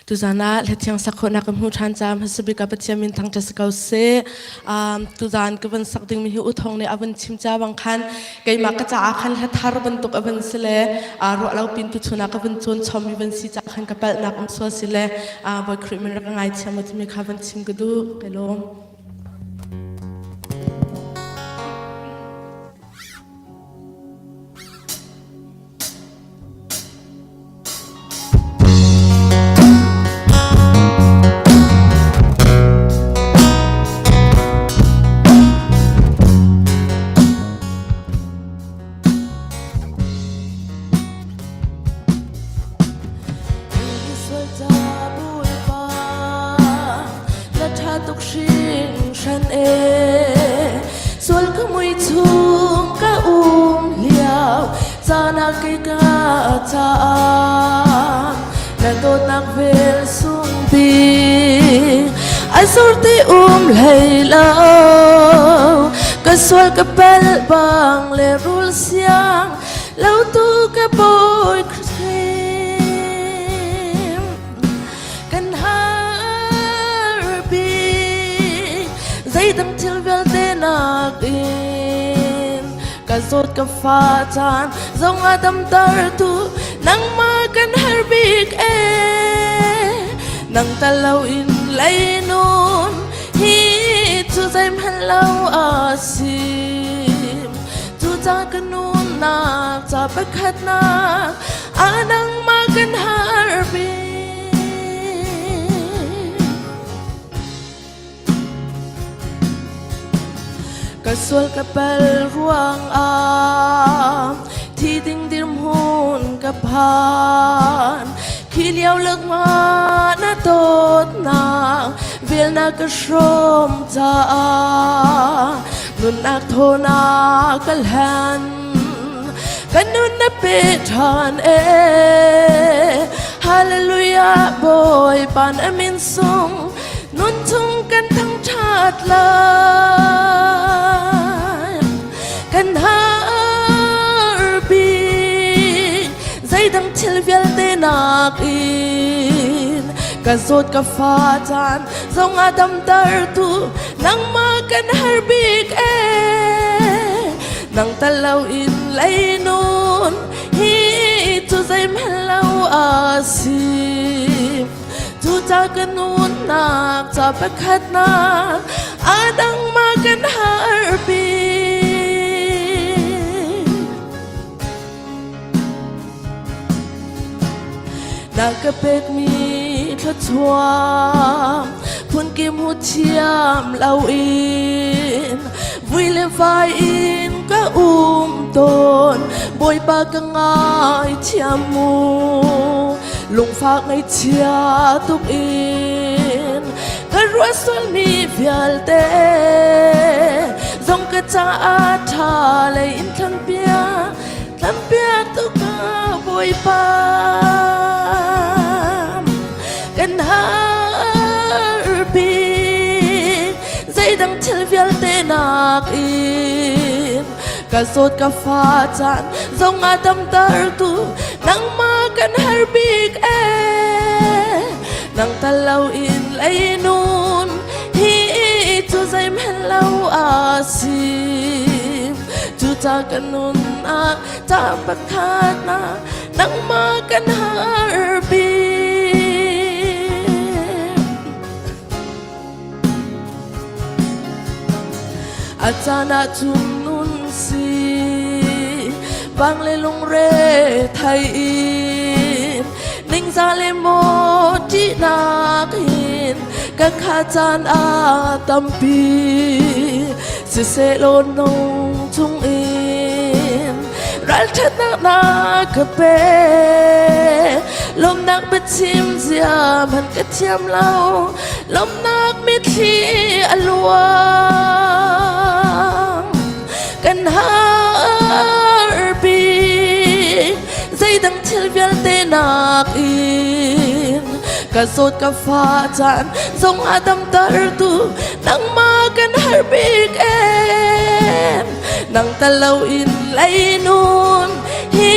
Tuzan ah hlathiang sak khawhnak ka hmuh ṭhan caah hmasa bik ah Pathian min thangṭhat si ko seh. Um, tuzan ka van sak dingmi hi uthong nih a van chim ca bang khan keimah ka caah khan hla thar bantuk a van si le uh, ruah lo pin tuchun ah ka van cawn chom mi van si ca khan ka palhnak um sual si le uh, Bawi Khrih min rak ka ngaithiam timi kha van chim ka duh. Ka lawm. Na ṭha tuk hringhran ee Sual ka mui chung ka um lio caan ah kei ka caah na dawtnak vel sung bik ai sur ti um hlei lo ka sual ka palh bang le rul siang lo tu ka bawi Khrih kan har bik zeidang thil vialte nakin ka zawt ka fa caan zong a damter tu nangmah kan har bik e nang tal lo in leinun hi cu zeihmanh lo a si cu ca ka nunnak ca pakhatnak. Anang ma kan har bik. Ka sual ka pal ruangah thi ding dirhmun ka phan. Khi lio lak ma na dawtnak vel na ka hrawm caah nunnak thaw na ka hlan. Ka nun na pe ṭhan e. Hallelujah Bawipa na min sung nun chung kan thangṭhat lai. Kan har bik zeidang thil vialte nakin ka zawt ka fa caan zong a damtertu nangmah kan har bik e. Nang tal lo in leinun hi cu zeihmanh lo a si. Cuca ka nunnak ca pakhatnak a dang ma kan har bik. Na ka pekmi thluachuah phunkim hu thiam lo in vui le vai in ka um tawn Bawipa ka ngai thiam mu lungfak ngaihchia tuk in ka ruah sualmi vialte zong ka caah ṭha lei in thlanpiak thlanpiak tu ka Bawipa kan har bik zeidang thil vialte nakin ka zawt ka fa caan zong a damtertu nangmah kan har bik e nang tal lo in leinun hi cu zeihmanh lo a si cu ca ka nunnak ca pakhat na nangmah kan har bik A caan ah cun nun si bang le lungre thai in ningzah le maw ṭihnak in ka kha caan a tampi siseh law nung chung in ralṭhatnak na ka pe lawmnak biachim zia hmanh ka thiam lo lawmnak mitthli a luang kan har bik zeidang thil vialte nakin ka zawt ka fa caan zong a damtertu nangmah kan har bik em nang tal lo in leinun hi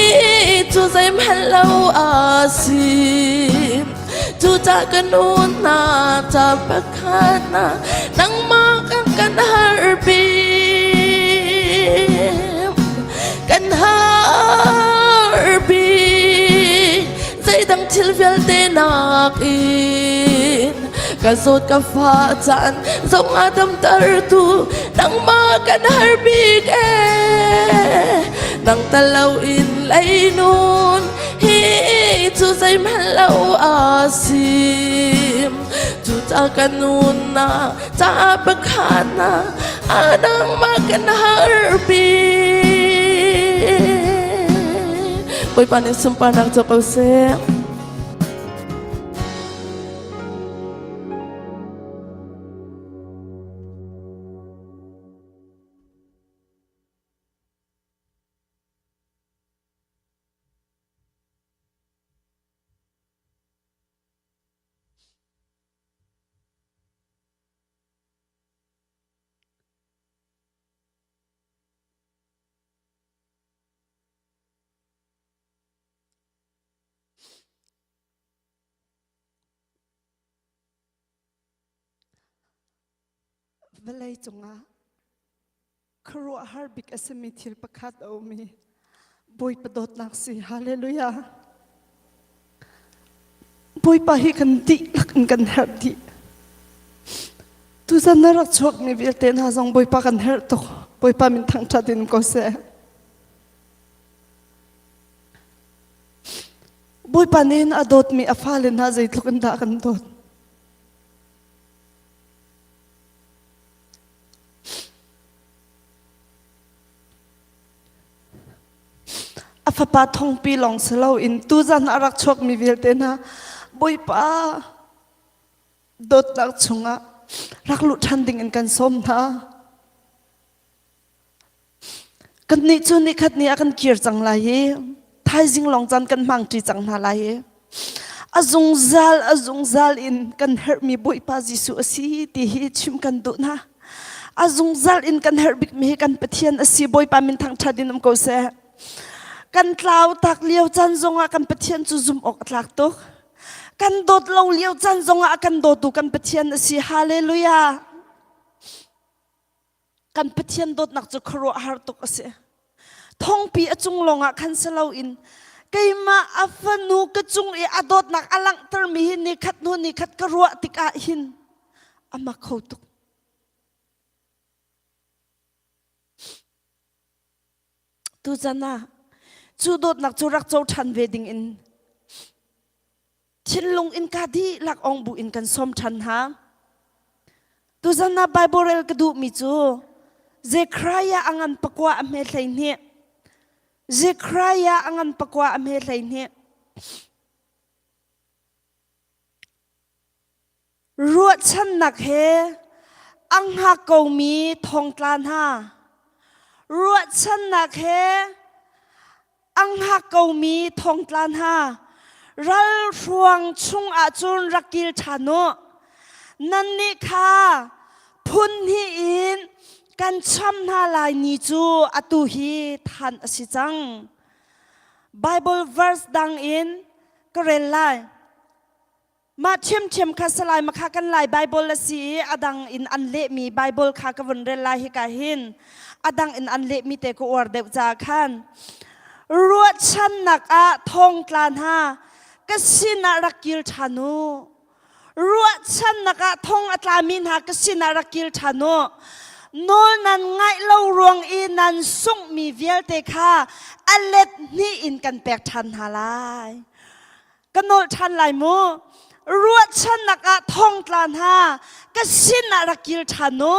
cu zeihmanh lo a si Cucah ka nunnak ca pakhat na nangmah kan kan har bik. Kan har bik. Zeidang thil vialte nakin ka zawt ka fa caan zong a damtertu nangmah kan har bik e. Nang tal lo in leinun hi cu zeihmanh lo a si cuca ka nunnak ca pakhat na a nangmah kan har bik Bawipa nih sunparnak cu ko seh. Vawlei cungah Khuaruahhar bik a simi thil pakhat a um i Bawipa dawtnak si. Hallelujah. Bawipa hi kan dihlak in kan herh dih. Tuzan na rak chuakmi vialte hna zong Bawipa kan herh tuk. Bawipa min thangṭhat in ko seh. Bawipa nih hin a dawtmi a fale hna zeitluk in dah a kan dawt. A fapa thongpi lawng si loin tuzan a rak chuakmi vialte hna Bawipa dawtnak chungah rak luh ṭhan ding in kan sawm hna. Kannih cu nikhat ni ah kan kir cang lai i thaizing lawng caan kan hmangṭi cang hna lai i a zungzal a zungzal in kan herhmi Bawipa Jesuh a si ti hi chim kan duh hna. A zungzal in kan herh bikmi hi kan Pathian a si Bawipa min thangṭhat in um ko seh. Kan tlau tak lio caan zongah kan Pathian cu zumh awk a tlak tuk. Kan dawt lo lio caan zongah a kan dawtu kan Pathian a si. Hallelujah. Kan Pathian dawtnak cu khuaruahhar tuk a si. Thongpi a cung lawngah khan si loin keimah a fanu ka cung i a dawtnak a langhtermi hi ni khat hnu ni khat ka ruah tikah hin a mak kho tuk. Tuzan ah cu dawtnak cu rak co ṭhan ve ding in thinlung innka dihlak ong bu in kan sawm ṭhan hna. Tuzan ah Bible rel ka duhmi cu Zekhariah a ngan pakua a hme 12. Zekhariah a ngan pakua a hme 12. Ruahchannak he a hngak komi thongtla hna. Ruahchannak he a hngak komi thongtla hna. Ralhruang chung ahcun rak kil ṭhan u. Nannih kha phun hnih in kan cham hna lai ni cu atu hi than a si cang. Bible verse dang in ka rel lai. Mah ṭhiamṭhiam kha Salai makha kan Lai Bible a si i a dang in an lehmi Bible kha ka vun rel lai hika hin. A dang in an lehmi te ka uar deuh caah khan. Ruahchannak ah thongtla hna ka sinah rak kir ṭhan u. Ruahchannak ah thong a tlami hna ka sinah rak kir ṭhan u. Nawl nan ngaih lo ruang i nan sunghmi vialte kha a let hnih in kan pek ṭhan hna lai. Ka nolh ṭhan lai mu. Ruahchannak ah thongtla hna ka sinah rak kir ṭhan u.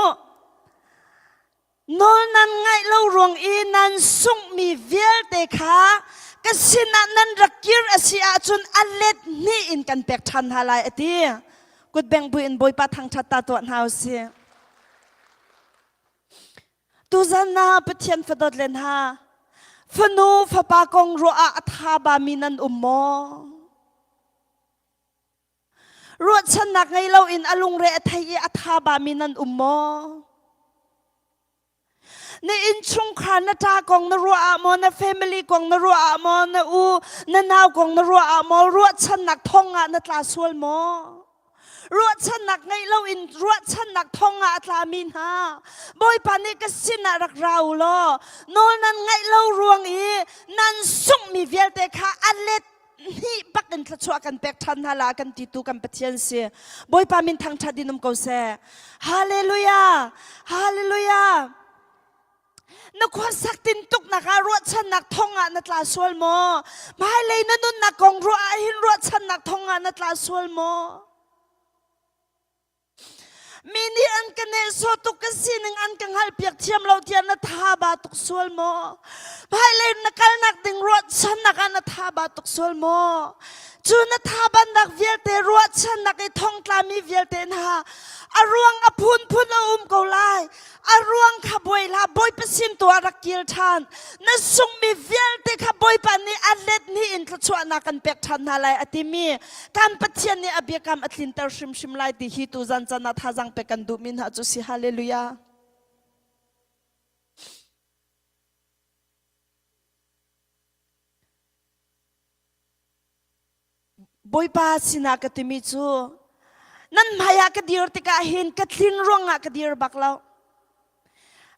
Nawl nan ngaih lo ruang i nan sunghmi vialte kha ka sinah nan rak kir a si ahcun a let hnih in kan pek ṭhan hna lai a ti. Kutbeng buin Bawipa thangṭhat ta tuah hna u sih. Tuzan ah Pathian fadawt len ha fanu fapa kong ruah ah a tha ba mi nan um maw? Ruahchannak ngei loin a lungre a thei i a tha ba mi nan um maw? Na innchungkhar na ṭa kong na ruah ah maw, na family kong na ruah ah maw, na u na nau kong na ruah ah maw, ruahchannak thong ah na tla sual maw? Ruahchannak ngeih loin ruahchannak thong ah a tlami hna Bawipa nih ka sinah rak ra u law nawl nan ngaih lo ruang i nan sunghmi vialte kha a let hnih bak in thluachuah kan pek ṭhan hna la kan ti tu kan Pathian si Bawipa min thangṭhat in um ko seh Hallelujah Hallelujah Na khuasak tintuknak ah ruahchannak thong ah na tla sual maw? Hmailei na nunnak kong ruah ah hin ruahchannak thong ah na tla sual maw? Mi nih an ka nehsawh tuk ka sining an ka hngalhpiak thiam lo tiah na tha ba tuk sual maw? Hmailei na kalnak ding ruahchannak ah na tha ba tuk sual maw? Cu na tha bannak vialte ruahchannak i thongtlami vialte hna a ruang a phunphun a um ko lai. A ruang kha buai hlah Bawipa sin tu ah rak kir ṭhan. Na sungmi vialte kha Bawipa nih a let ni in thluachuahnak kan pek ṭhan hna lai a timi kan Pathian nih a biakam a tlinter hrimhrim lai ti hi tuzan caan ah thazaang pek kan duhmi hna cu si. Hallelujah. Bawipa sinah ka timi cu nan hmaiah ka dir tikah hin ka tlin ruangah ka dir bak lo.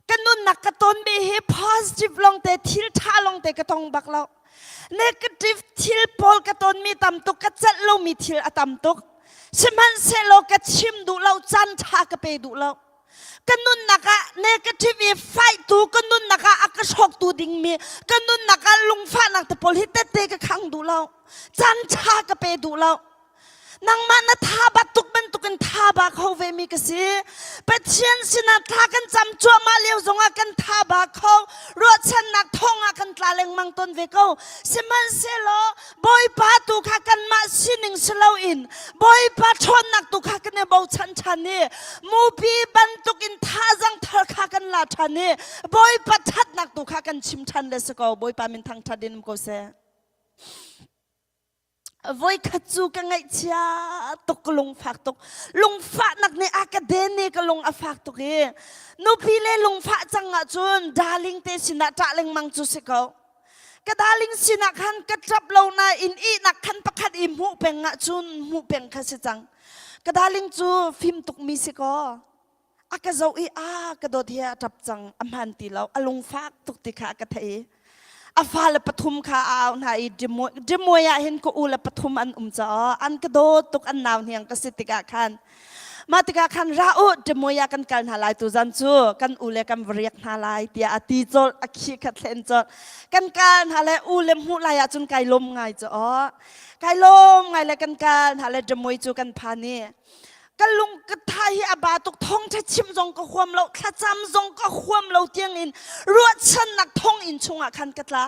Ka nunnak ka tonmi hi positive lawngte thil ṭha lawngte ka tong bak lo. Negative thil pawl ka tonmi tam tuk, ka celh lomi thil a tam tuk. Sihmanhsehlaw ka chim duh lo, caan ṭha ka pe duh lo. Ka nunnak ah negative i fight tu ka nunnak ah a ka hrawktu dingmi ka nunnak ah lungfahnak te pawl hi tette ka khang duh lo. Caan ṭha ka pe duh lo. Nangmah na tha bat tuk bantukin tha ba kho ve mi ka si. Pathian sinah thla kan cam cuahmah lio zongah kan tha ba kho. Ruahchannak thawngah kan tla lengmang tawn ve ko. Sihmanhsehlaw Bawipa tu kha kanmah sining si loin Bawipa ṭhawnnak tu kha kan i bochan ṭhan i mupi bantukin thazang thar kha kan la ṭhan i Bawipa ṭhatnak tu kha kan chim ṭhan le si ko. Bawipa min thangṭhat in um ko seh. Voikhat cu ka ngaihchia tuk ka lungfak tuk lungfahnak nih a ka den i ka lung a fak tuk i nupi le lungfah cang ahcun darling te sinah ṭah lengmang cu si ko ka darling sinah khan ka ṭap lo nain ihnak khan pakhat i hmuh peng ahcun hmuh peng kha si cang ka darling cu fim tukmi si kaw a ka zoh i a ka dawt hi a ṭap cang a hmaan ti lo a lungfak tuk ti kha a ka theih a fale pathum kha a au hna i Dimuai ah hin ka u le pathum an um caah an ka dawt tuk an nau hniang ka si tikah khan mah tikah khan ra u Dimuai ah kan kal hna lai tuzan cu kan u le kan va riak hna lai tiah a ti colh a khi kha thlen colh kan kal hna le u le hmuh lai ah cun kai lawm ngai cu aw kai lawm ngai le kan kal hna le Dimuai cu kan phan i ka lung ka tha hi a ba tuk thawngtha chim zong ka huam lo thlacam zong ka huam lo tiang in ruahchannak thong in chungah khan ka tla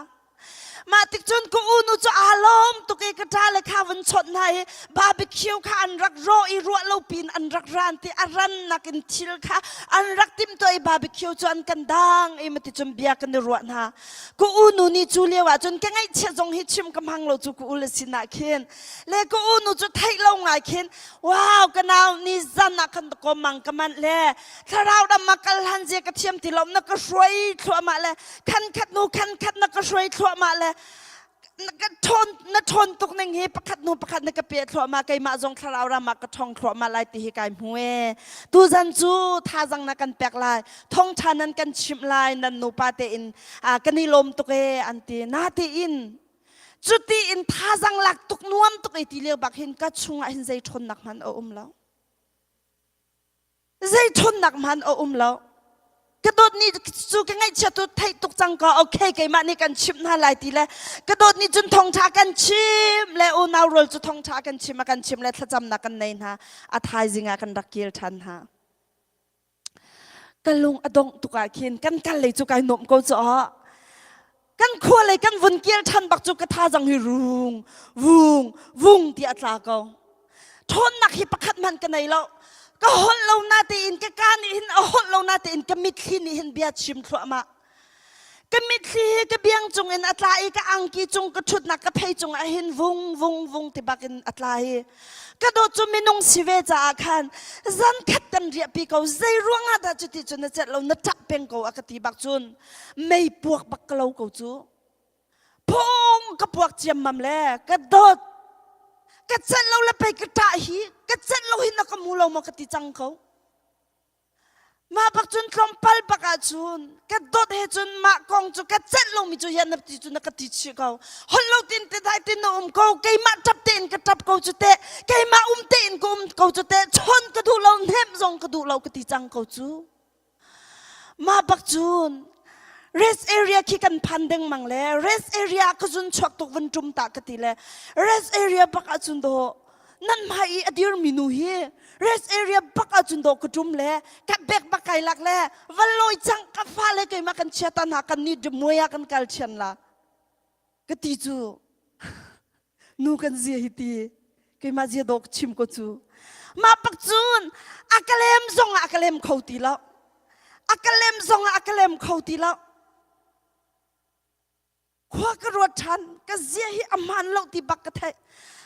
mah tik cun ka unu cu aa lawm tuk i ka ṭa le kha vun chawnh hna i barbecue kha an rak rawh i ruah lo pin an rak ran ti a rannak in thil kha an rak timhtuah i barbecue cu an kan dang i mati cun bia kan i ruah hna ka unu nih cu lio ah cun ka ngaihchiat zong hi chim ka hmang lo cu ka u le sinah khin le ka unu cu theih lo ngai khin Wow, ka nau ni zan ah khan ko mang ka manh le thlarau dam ma kal han zia ka thiam ti lo na ka hruai thluahmah le khan khat nu khan khat na ka hruai thluahmah le na ka ṭhawn na ṭhawn tuk ning hi pakhat nu pakhat na ka pe thluahmah keimah zong thlarau ram ah ka ṭhong thluahmah lai ti hi kai hmu e tuzan cu thazang na kan pek lai thongṭha nan kan chimh lai nan nupa tein kan i lawm tuk e an ti na tein Cuti in thazang lak tuk nuam tuk i ti lio bak hin ka chungah hin zei ṭhawnnak hmanh a um lo. Zei ṭhawnnak hmanh a um lo. Ka dawt nih cu ka ngaihchia tu theih tuk cang ko okay keimah nih kan chimh hna lai ti le ka dawt nih cun thawngṭha kan chim le unau rual cu thawngṭha kan chim a kan chim le thlacamnak kan nei hna a thaizing ah kan rak kil ṭhan hna. Ka lung a dongh tuk ah khin kan kal lei cu kai nuam ko cu ah kan khua lei kan vun kir ṭhan bak cu ka thazang hi rung vung vung ti a tla ko ṭhawnnak hi pakhat hmanh ka nei lo ka holh lo na tein ka ka nih hin a holh lo na tein ka mitthli nih hin bia chim thluahmah Ka mitthli hi ka biang cung in a tla i ka angki cung ka ṭhutnak ka phei cung ah hin vung vung vung ti bak in a tla hi. Ka dawt cu minung si ve caah khan zan khat kan riahpi ko zei ruang ah dah cuti cun na celh lo na ṭah peng ko a ka ti bak cun mei puak bak ka lo ko cu. Phung ka puak ciammam le ka dawt ka celh lo le pei ka ṭah hi ka celh lo hi na ka mu lo maw ka ti cang ko. Mah bak cun tlawmpal bak ahcun ka dawt he cun mah kong cu ka celh lomi cu hian na ti cu na ka ti chih ko. Holh lo tin te dai tin na um ko keimah ṭap tein ka ṭap ko cu teh keimah um tein ka um ko cu teh chawn ka duh lo hnemh zong ka duh lo ka ti cang ko cu. Mah bak cun rest area khi kan phan dengmang le rest area ka zun chuak tuk vun ṭum ta ka ti le rest area bak ahcun dawh nan hmai i a dirmi nu hi rest area bak ahcun dawh ka ṭum le ka bek bak kai lak le va lawi cang ka fale keimah kan chia ta hna kan ni muai ah kan kal thian la ka ti cu nu kan zia hi ti keimah zia dawh ka chim ko cu mah pak cun a ka lem zong ah a ka lem kho ti lo a ka lem zong ah a ka lem kho ti lo Khua ka ruat ṭhan, ka zia hi a hmaan lo ti bak ka theih.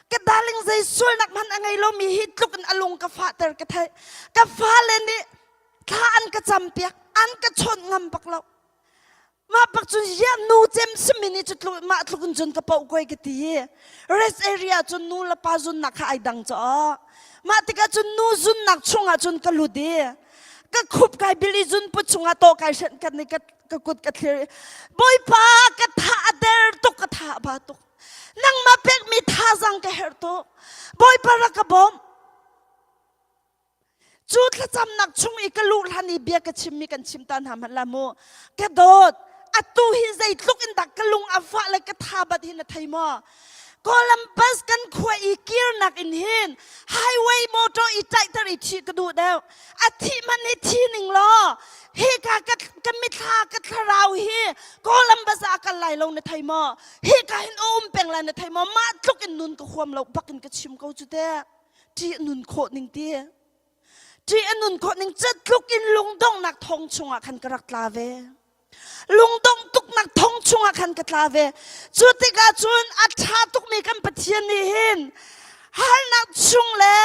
Ka darling zei sualnak hmanh a ngei lomi hi tluk in a lung ka fahter ka theih. Ka fale nih thla an ka campiak, an ka chawnh ngam bak lo. Mah bak cun ya nu cem simi nih cu tluk mah tluk in cun ka poh koi ka ti i rest area cun nu le pa zunnak kha ai dang caw. Mah tikah cun nu zunnak chungah cun ka lut i ka khup kai bil i zun put chungah tawh kai hrenh kan i ka ka kut ka thlir i Bawipa ka tha a der tuk ka tha a ba tuk nangmah pekmi thazang ka herh tuk Bawipa rak ka bawm. Cu thlacamnak chung i ka luh hlan i bia ka chimmi kan chim ta hna hmanh la mu. Ka dawt, atu hi zeitluk in dah ka lung a fah le ka tha bat hi na thei maw? Columbus kan khua i kirnak in hin highway motor i tlaihter i thih ka duh deuh. A thih hmanh hi thi ning law hika ka, ka mithla ka thlarau hi Columbus ah a kal lai lo na thei maw? Hika hin a um peng lai na thei maw? Mah tluk in nun ka huam lo bak in ka chim ko cu teh. Ṭih nun khawh ning ti. Ṭih a nun khawh ning tluk in lungdonghnak thong chungah khan ka rak tla ve. Lungdongh tuknak thong chungah khan ka tla ve. Cu tikah cun a ṭha tukmi kan Pathian nih hin harnak chung le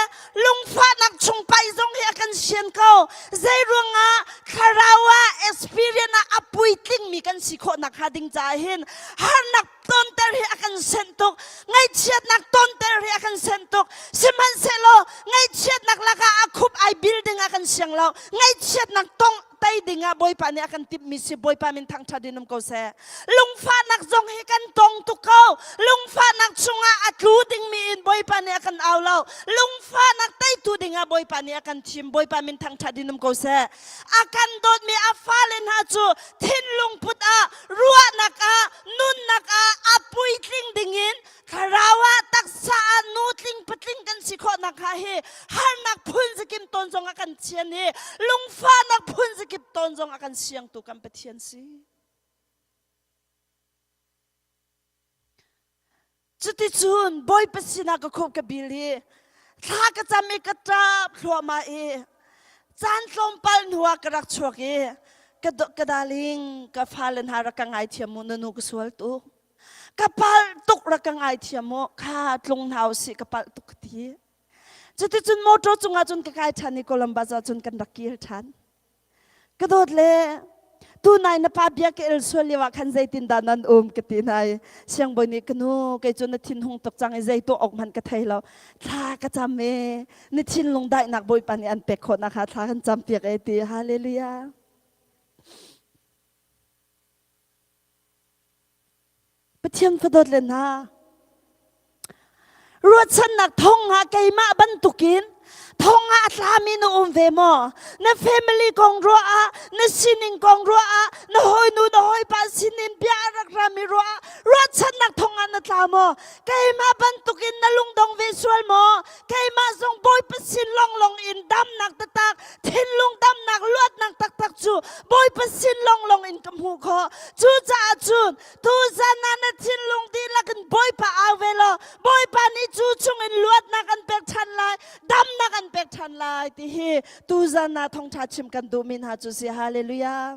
lungfahnak chung pai zong hi a kan sian ko. Zei ruangah thlarau ah experience ah a puitlingmi kan si khawh nakhnga ding caah hin harnak tonter hi a kan senh tuk ngaihchiatnak tonter hi a kan senh tuk sihmanhsehlaw ngaihchiatnak lakah a khup ai bil ding a kan siang lo ngaihchiatnak tong tei ding ah Bawipa nih a kan timhmi si Bawipa min thangṭhat in um ko seh lungfahnak zong hi kan tong tuk ko lungfahnak chungah a tlu dingmi in Bawipa nih a kan au lo lungfahnak teitu dingah Bawipa nih a kan thim Bawipa min thangṭhat in um ko seh a kan dawtmi a fale hna cu thinlung put ah ruahnak ah nunnak ah a puitling dingin thlarau ah taksa ah nutling patling kan si khawh nakhnga hi harnak phun zakip tawn zong a kan thian i lungfahnak phun zakip tawn zong a kan siangtu kan Pathian si. Cuticun Bawipa sinah ka khup ka bil i thla ka cam i ka ṭap thluahmah i caan tlawmpal hnuah ka rak chuak i ka, ka darling ka fale hna rak ka ngaithiam mu na nu ka sual tuk ka palh tuk rak ka ngaithiam mu kha tlung hna usih ka palh tuk ka ti cuticun motor cungah cun ka kai ṭhan i Columbus ah cun kan rak kir ṭhan Ka dawt le tunai na pa bia ka el sual lio ah khan zeitin dah nan um ka ti hna i siangbawi nih ka nu kei cu na thinhung tuk cang i zei tuah awk hmanh ka thei lo thla ka cam e na thinlung daihnak Bawipa nih an pek khawh nakhnga thla kan cam piak e ti hallelujah Pathian fadawt le hna ruahchannak thong ah keimah bantukin thong ah a tlami na um ve maw na family kong ruah ah na sining kong ruah ah na hawinu na hawipa sinin bia a rak rami ruah ah ruahchannak thong ah na tla maw keimah bantukin na lungdong ve sual maw keimah zong Bawipa sin longlong in damnak taktak thinlung damnak luatnak taktak cu Bawipa sin longlong in ka hmuh khawh cucaah cun tuzan ah na thinlung dihlak in Bawipa au ve law Bawipa nih cu chungin luatnak an pek ṭhan lai damnak an pek ṭhan lai ti hi tuzan ah thawngṭha chim kan duhmi hna cu si hallelujah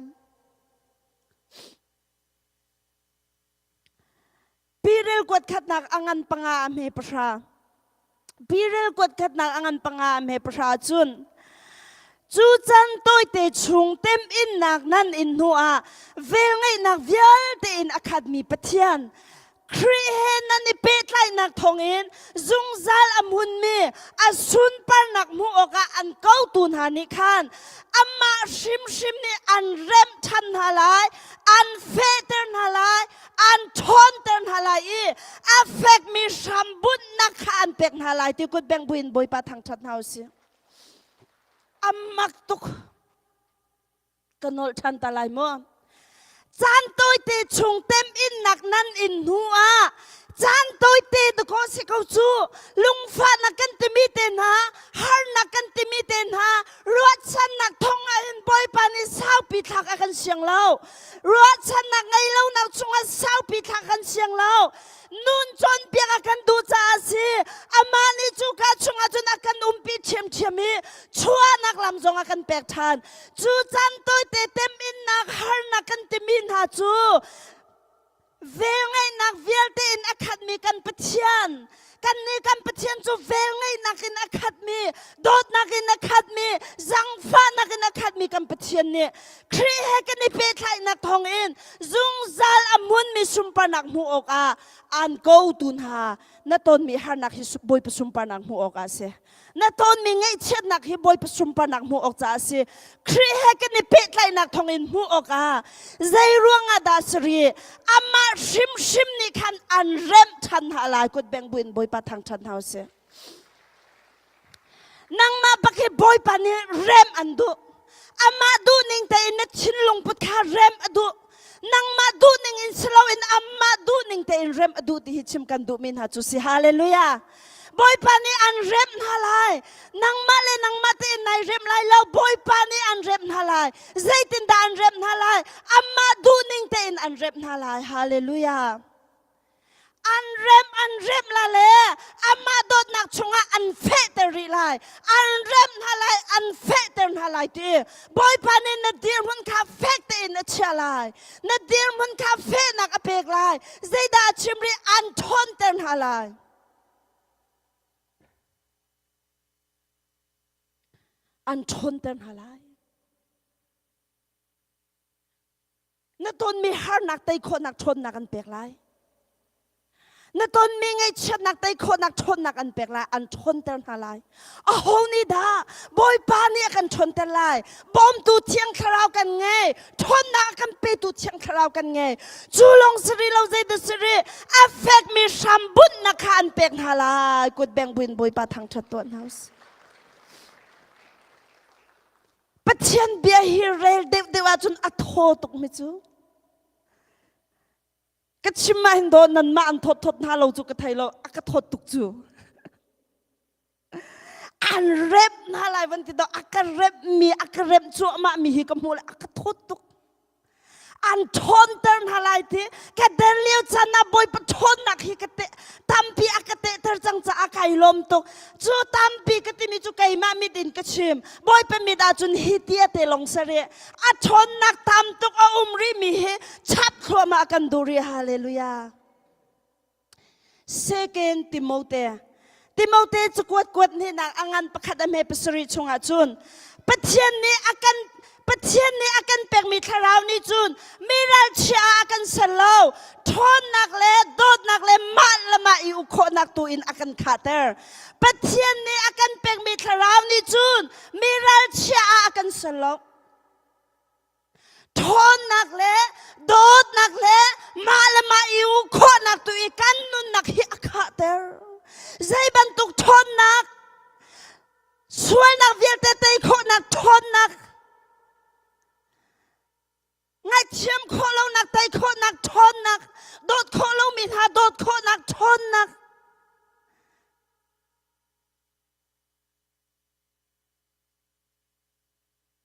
Pirel kuat khatnak a ngan panga a hme pahra. Pirel kuat khatnak a ngan panga a hme pahra cun cu can tawite chung temhinnak nan in hnuah velngeihnak vialte in a khatmi Pathian Khrih he nan i pehtlaihnak thawngin zungzal a hmunmi a sunparnak hmuh awkah an kotu hna nih khan amah hrimhrim nih an remh ṭhan hna lai, an fehter hna lai, an ṭhawnter hna lai i a fekmi hrambunhnak kha an pek hna lai ti kut bengh buin Bawipa thangṭhat hna u sih. A mak tuk. Ka nolh ṭhan ta lai mu. Caan tawite chung temhinnak nan in hnu ah caan tawite dakaw si ko cu lungfahnak kan timi te hna harnak kan timi te hna ruahchannak thong ah hin Bawipa nih saupi thlak a kan siang lo Ruahchannak ngei lonak chungah saupi thla kan siang lo. Nun cawnpiak a kan duh caah a si. Amah nih cuka chungah cun a kan umpi ṭhiamṭhiam i chuahnak lam zong a kan pek ṭhan. Cu caan tawite teminnak harnak kan timi hna cu velngeihnak vialte in a khatmi kan Pathian kannih kan Pathian cu velngeihnak in a khatmi dawtnak in a khatmi zangfahnak in a khatmi kan Pathian nih Khrih he kan i pehtlaihnak thawngin zungzal a hmunmi sunparnak hmuh awkah aan kotu hna na tonmi harnak hi Bawipa sunparnak hmuh awkah a si. Na tonmi ngaihchiatnak hi Bawipa sunparnak hmuh awk caah a si. Khrih he kan i pehtlaihnak thawngin hmuh awkah zei ruangah dah si rih? Amah hrimhrim nih khan an remh ṭhan hna lai kut beng buin Bawipa thangṭhat hna u sih. Nangmah bak hi Bawipa. Bawipa nih rem an duh. Amah duhning tein na thinlung put kha rem a duh. Nangmah duhning in si loin amah duhning tein rem a duh ti hi chim kan duhmi hna cu si. Hallelujah. Bawipa nih an remh hna lai. Nangmah le nangmah tein nai remh lai lo. Bawipa nih an remh hna lai. Zeitindah an remh hna lai? Amah duhning tein an remh hna lai. Hallelujah. An remh an remh la le amah dawtnak chungah an fehter rih lai. An remh hna lai, an fehter hna lai ti. Bawipa nih na dirhmun kha fek tein a chiah lai. Na dirhmun kha fehnak a pek lai. Zeidah a chim rih? An ṭhawnter hna lai. An ṭhawnter hna lai. Na tonmi harnak tei khawhnak ṭhawnnak an pek lai. Na tonmi ngaihchiatnak tei khawhnak ṭhawnnak an pek lai, an ṭhawnter hna lai. Aho nih dah Bawipa nih a kan ṭhawnter lai? Bawmtu Thiang Thlarau kan ngei. Ṭhawnnak a kan petu Thiang Thlarau kan ngei. Cu lawng si rih lo zeidah si rih? A fekmi hrambunhnak kha an pek hna lai. Kut beng buin Bawipa thangṭhat tuah hna usih. Pathian bia hi rel deuhdeuh ahcun a thaw tuk mi cu. Ka chim ah hin daw nanmah an thawt thawt hna lo cu ka thei lo a ka thawt tuk cu. An rep hna lai van ti daw a ka rep mi a ka rep cuahmah mi hi ka hmuh le a ka thawt tuk. An ṭhawnter hna lai ti ka der lio caan ah Bawipa ṭhawnnak hi ka te tampi a ka tehter cang caah kai lawm tuk. Cu tampi ka timi cu keimah mit in ka chim. Bawipa mit ahcun hi tia te lawng sari a ṭhawnnak tam tuk a um rihmi hi chap thluahmah a kan duh rih. Hallelujah. Second Timote. Timote cakuat kuat hnihnak a ngan pakhat a hme pasarih chungah cun Pathian nih a kan Pathian nih a kan pekmi thlarau nih cun mi ralchia ah a kan ser lo ṭhawnnak le dawtnak le mah le mah i uk khawhnak tu in a kan khahter. Pathian nih a kan pekmi thlarau nih cun mi ralchia ah a kan ser lo. Ṭhawnnak le dawtnak le mah le mah i uk khawhnak tu i kan nunnak hi a khahter. Zei bantuk ṭhawnnak sualnak vialte tei khawhnak ṭhawnnak ngaihthiam khawh lonak tei khawhnak ṭhawnnak dawt khawh lomi hna dawt khawhnak ṭhawnnak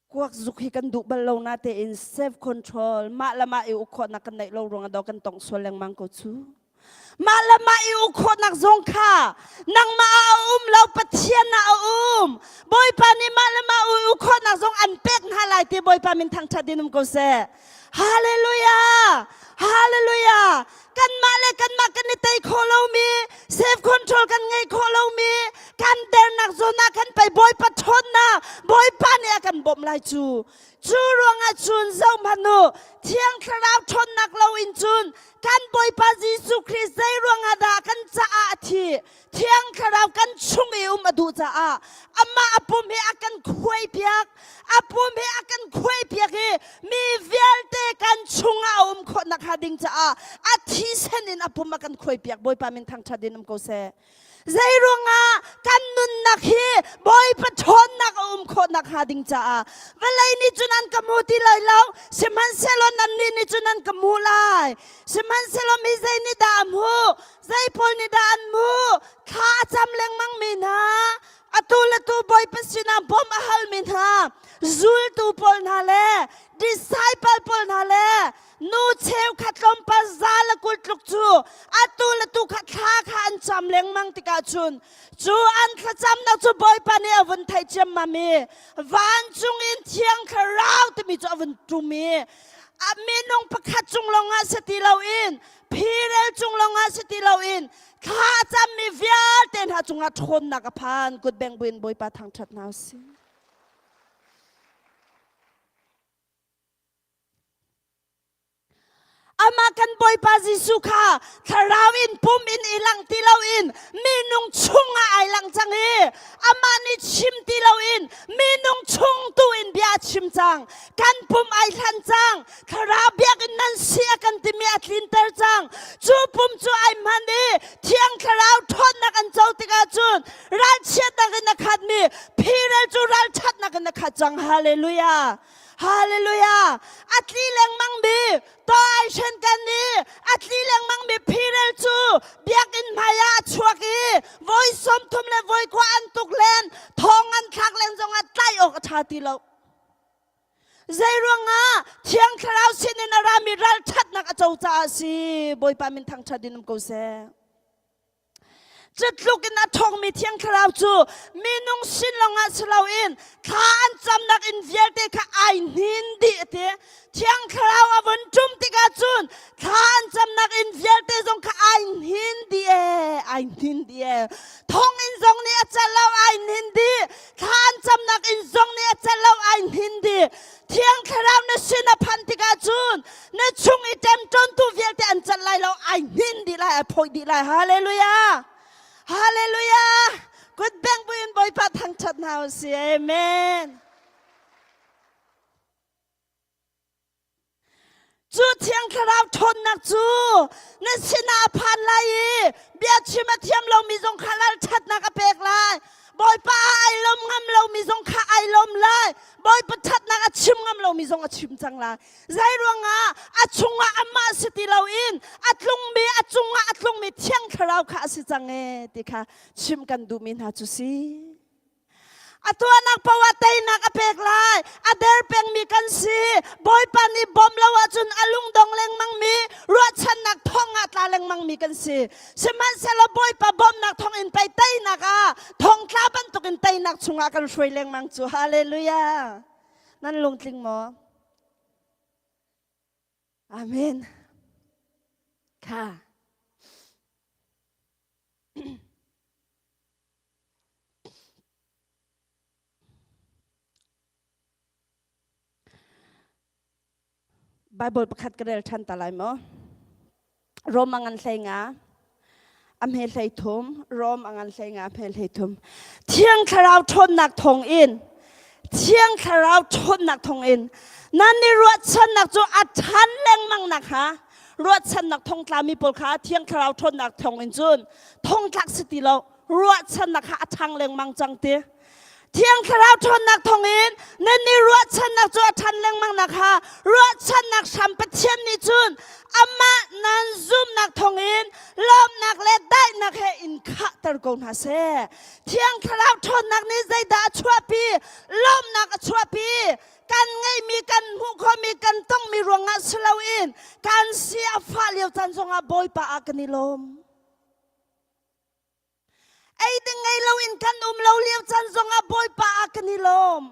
kuak zuk hi kan duh bal lo na tein self control mah le mah i uk khawhnak kan neih lo ruangah do kan tong sual lengmang ko cu mah le mah i uk khawhnak zong kha nangmah ah a um lo Pathian ah a um Bawipa nih mah le mah i uk khawhnak zong an pek hna lai ti Bawipa min thangṭhat in um ko seh Hallelujah! Hallelujah! Kanmah le kanmah kan i tei khawh lomi, self control kan ngeih khawh lomi, kan dernak zawn ah kan pei Bawipa ṭhawnnak Bawipa nih a kan bawmh lai cu. Cu ruangah cun zohhmanh u, Thiang Thlarau ṭhawnnak loin cun kan Bawipa Jesuh Khrih zei ruangah dah kan caah a thih? Thiang Thlarau kan chung i um a duh caah amah a pum hi a kan khuaipiak a pum hi a kan khuaipiak i mi vialte kan chungah a um khawh nakhnga ding caah a thisen in a pum a kan khuaipiak Bawipa min thangṭhat in um ko seh zei ruangah kan nunnak hi Bawipa ṭhawnnak a um khawh nakhnga ding caah vawlei nih cun an ka hmu ti lai lo sihmanhsehlaw nannih nih cun an ka hmuh lai sihmanhsehlaw mi zei nih dah a hmuh Zei pawl nih dah an hmuh? Thla a cam lengmangmi hna, atu le tu Bawipa sinah bawmh a halmi hna, zultu pawl hna le disciple pawl hna le nu cheukhat tlawmpal za le 20 tluk cu atu le tu kha thla kha an cam lengmang tikah cun cu an thlacamnak cu Bawipa nih a vun theih ciammam i vancung in Thiang Thlarau timi cu a vun ṭum i a minung pakhat cung lawngah si ti loin Phirel cung lawngah si ti loin thla a cammi vialte hna cungah ṭhawnnak a phan kut beng buin Bawipa thangṭhat hna usih. Amah kan Bawipa Jesuh kha thlarau in pum in i lang ti loin minung chungah ai lang cang i amah nih chim ti loin minung chung tu in bia a. chim cang. Kan pum ai hlan cang. Thlarau biakinn nan si a kan timi a tlinter cang. Cu pum cu ai hman i Thiang Thlarau ṭhawnnak an co tikah cun ralchiatnak in a khatmi phirel cu ralṭhatnak in a khat cang. Hallelujah! Hallelujah! A tli lengmangmi taw ai hren kan i a tli lengmangmi phirel cu biakinn hmaiah a chuak i voi 30 le voi kua an tuk len thong an thlak len zongah tlaih awk a ṭha ti lo. Zeiruangah Thiang Thlarau sinin a rami ralṭhatnak a co caah a si. Bawipa min thangṭhat in um ko seh. Cutluk in a ṭhawngmi Thiang Thlarau cu minung sin lawngah si loin thla an camnak inn vialte kha ai hnin dih a ti. Thiang Thlarau a vun ṭum tikah cun thla an camnak inn vialte zong kha ai hnin dih ee, ai hnin dih ee. Thonginn zong nih a celh lo, ai hnin dih. Thla an camnak inn zong nih a celh lo, ai hnin dih. Thiang Thlarau na sin a phanh tikah cun na chung i ṭemṭawntu vialte an celh lai lo, ai hnin dih lai, ai phawih dih lai. Hallelujah! Hallelujah! Kut bengh buin Bawipa thangṭhat hna u sih. Amen. Cu Thiang Thlarau ṭhawnnak cu na sinah a phan lai i biachim a thiam lomi zong kha ralṭhatnak a pek lai. Bawipa ah ai lawm ngam lomi zong kha ai lawm lai. Bawipa ṭhatnak a chim ngam lomi zong a chim cang lai. Zei ruangah a chungah amah si ti loin a tlungmi a cungah a tlungmi Thiang Thlarau kha a si cang ee ti kha chim kan duhmi hna cu si. A tuahnak paoh ah teinak a pek lai. A der pengmi kan si. Bawipa nih bawmh lo ahcun a lungdong lengmangmi, ruahchannak thong ah tla lengmangmi kan si. Sihmanhsehlaw Bawipa bawmhnak thong in pei teinak ah thongtla bantukin teinak chungah kan hruai lengmang cu. Hallelujah. Nan lungtling maw? Amen. Kha. Bible pakhat ka rel ṭhan ta lai maw? Rom a ngan hlei nga, a hme hlei thum, Rom a ngan hlei nga, a hme hlei thum. Thiang Thlarau ṭhawnnak thawng in, Thiang Thlarau ṭhawnnak thawng in, nan i ruahchannak cu a ṭhan lengmang nakhnga, ruahchannak thongtlami pawl kha Thiang Thlarau ṭhawnnak thawng in cun thongtlak si ti lo, ruahchannak kha a ṭhang lengmang cang ti. Thiang Thlarau ṭhawnnak thawngin nan i ruahchannak cu a ṭhan lengmang nakhnga ruahchannak hram Pathian nih cun amah nan zumhnak thawngin lawmhnak le daihnak he in khahter ko hna seh. Thiang Thlarau ṭhawnnak nih zeidah a chuahpi? Lawmhnak a chuahpi. Kan ngeihmi, kan hmuh khawhmi, kan tongmi ruangah si loin kan si a fah lio caan zongah Bawipa ah kan i lawm. Ei ding ngei loin kan um lo lio caan zongah Bawipa ah kan i lawm.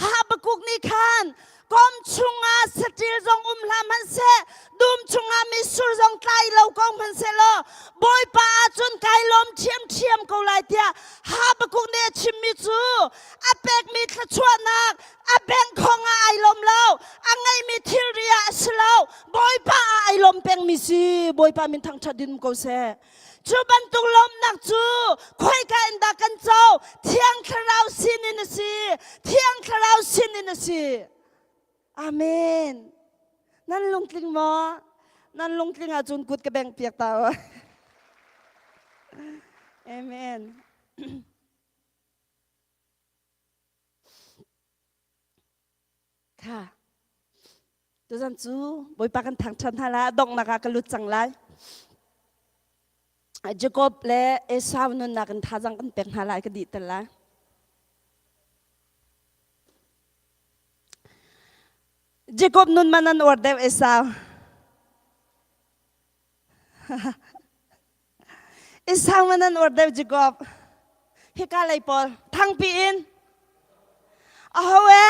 Habakkuk nih khan kom chungah saṭil zong um hlah hmanhseh, dum chungah mitsur zong tlai lo ko hmanhseh law Bawipa ah cun kai lawm ṭhiamṭhiam ko lai tiah Habakkuk nih a chimmi cu a pekmi thluachuahnak a bengkhong ah ai lawm lo, a ngeihmi thilri ah a si lo, Bawipa ah ai lawm pengmi si. Bawipa min thangṭhat din ko seh. Cu bantuk lawmhnak cu khoika in dah kan co? Thiang Thlarau sinin a si. Thiang Thlarau sinin a si. Amen. Nan lungtling maw? Nan lungtling ahcun kut ka bengh piak ta. Amen. Kha. Tuzan cu Bawipa kan thangṭhat hna lai, donghnak ah ka lut cang lai. Jacob le Esau nunnak in thazaang kan pek hna lai ka dih tel lai. Jacob nun man an uar deuh Esau. Esau man an uar deuh Jacob. Hika lei pawl thangpi in aho e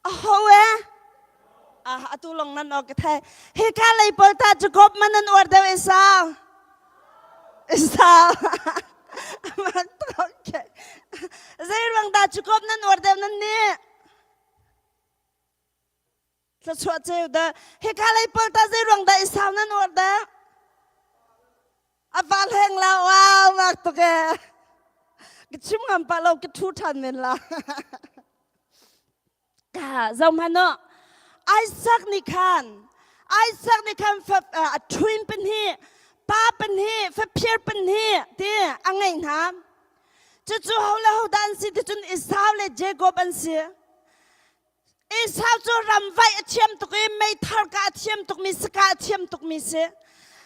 aho e ah atu long nan ok ka thai hika lei pawl ta Jacob man an uar deuh Esau Esau okay zei ruang dah Jacob nan uar deuh nan nih Thluachuah ceu dah. Hika lei pawl ta zei ruang dah Esau nan uar dah? A val heng la wow mak tuk e. Ka chim ngam pa lo ka ṭhu ṭhan men la. Ka zoh hmanh u. Isaac nih khan Isaac nih khan a twin pahnih pa pahnih faphir pahnih ti a ngeih hna. Cucu ho le ho dah an si ti cun Esau le Jacob an si. Esau cu ramvaih a thiam tuk i meithal kah a thiam tukmi saka a thiam tukmi si.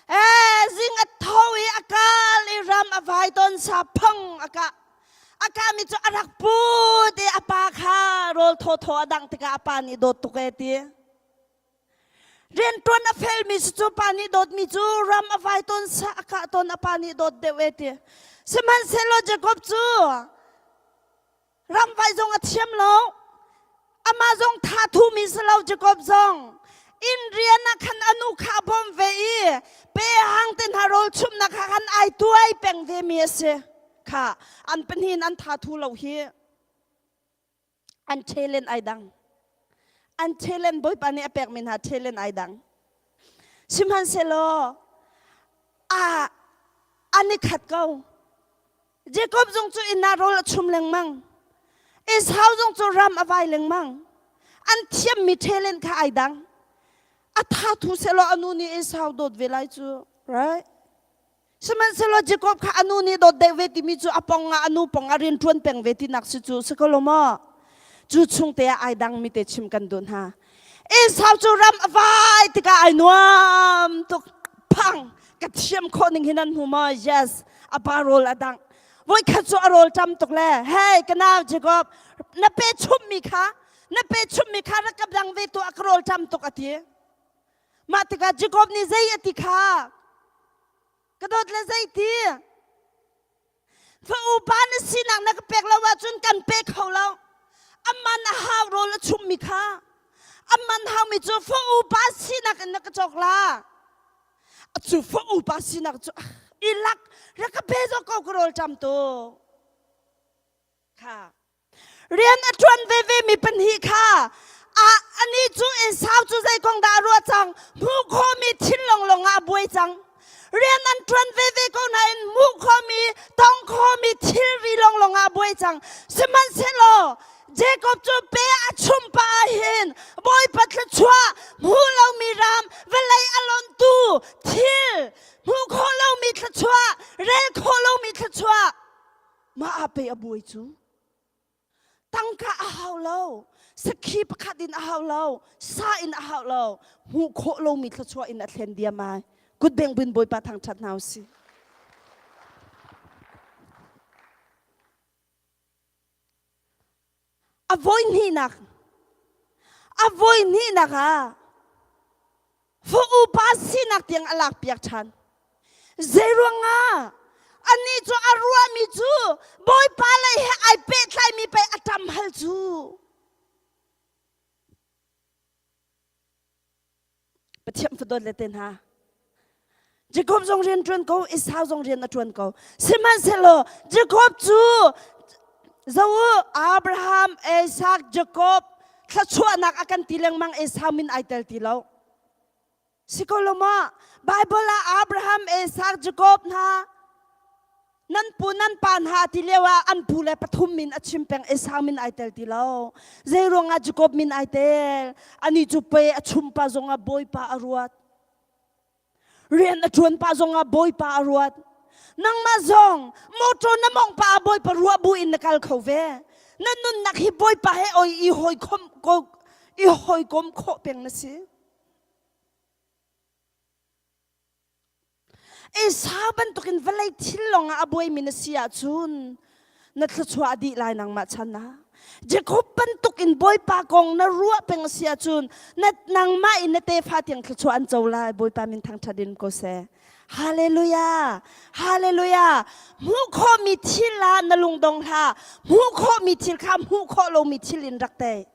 Eh, zing a tho i a kal i ram a vai tawn sa phang a kah. A kahmi cu a rak put i a pa kha rawl thawthaw a dangh tikah a pa nih dawt tuk e ti. Rianṭuan a felmi si cu pa nih dawtmi cu ram a vai tawn sa a kah tawn a pa nih dawt deuh e ti. Sihmanhsehlaw Jacob cu ramvai zong a thiam lo. Amah zong tha thumi si lo Jacob zong. Inn rian ah khan a nu kha a bawm ve i pe hang te hna rawl chumhnak ah khan ai tuai peng ve mi a si. Kha an pahnih an tha thu lo hi. An talent ai dang. An talent Bawipa nih a pekmi hna talent ai dang. Sihmanhsehlaw a an i khat ko. Jacob zong cu inn ah rawl a chum lengmang. Esau zong cu ram a vai lengmang. An thiammi talent kha ai dang. A tha thu sehlaw a nu nih Esau dawt ve lai cu, right? Sihmanhsehlaw Jacob kha a nu nih dawt deuh ve timi cu a pong ah a nu pong ah rian ṭuan peng ve tinak si cu si ko lo maw? Cu chung te ah ai dangmi te chim kan duh hna. Esau cu ram a vai tikah ai nuam tuk. Phang ka thiam khawh ning hi nan hmu maw? Yes, a pa rawl a dangh. Voikhat cu a rawl ṭam tuk le hey ka nau Jacob na pe chummi kha na pe chummi kha rak ka dang ve tuah ka rawl ṭam tuk a ti. Mah tikah Jacob nih zei a ti kha? Ka dawt le zei ti? Fa upa na sinak na ka pek lo ahcun kan pe kho lo. A man a hau rawl a chummi kha. A man haumi cu fa upa sinak in na ka cawk la. Cu fa upa sinak cu i lak rak ka pe zok ko ka rawl ṭam tu. Kha. Rian a ṭuan veve mi pahnih kha a anih cu Esau cu zei kong dah a ruah cang hmuh khawhmi thil lawnglawng ah a buai cang rian an ṭuan veve ko nain hmuh khawhmi tong khawhmi thilri lawnglawng ah a buai cang sihmanhsehlaw Jacob cu pe a chum pah ah hin Bawipa thluachuah hmuh lomi ram vawlei a lontu thil hmuh khawh lomi thluachuah rel khawh lomi thluachuah mah ah pei a buai cu tangka a hau lo sakhi pakhat in a hau lo sa in a hau lo hmuh khawh lomi thluachuah in a thlen diam ai kutbeng buin bawipa thangṭhat hna usih A voi hnihnak a voi hnihnak ah fa upa sinak tiang a lakpiak ṭhan. Zeiruangah anih cu a ruahmi cu Bawipa lei he ai pehtlaimi pei a ṭam hal cu. Pathian fadawt le te hna Jacob zong rian ṭuan ko Esau zong rian a ṭuan ko sihmanhsehlaw Jacob cu zo Abraham Isaac Jacob thluachuahnak a kan ti lengmang Esau min ai tel ti lo si ko lo ma Bible ah Abraham Isaac Jacob hna Nan pu nan pa hna ti lio ah an pu le pathum min a chim peng Esau min ai tel ti lo. Zei ruangah Jacob min ai tel? Ani cu pe a chum pa zongah Bawipa a ruat. Rian a ṭuan pa zongah Bawipa a ruat. Nangmah zong motor na mawngh pa ah Bawipa ruah bu in na kal kho ve. Na nunnak hi Bawipa he oi i hawikom i hawikom khawh peng na si. Esau bantukin vawlei thil lawngah a buaimi na si ahcun na thluachuah a dih lai nangmah chan ah. Jacob bantukin Bawipa kong na ruah peng a si ahcun na nangmah in na tefa tiang thluachuah an co lai. Bawipa min thangṭhat in ko seh. Hallelujah! Hallelujah! Hmuh khawhmi thil ah na lungdong hlah. Hmuh khawhmi thil kha hmuh khawh lomi thil in rak tei.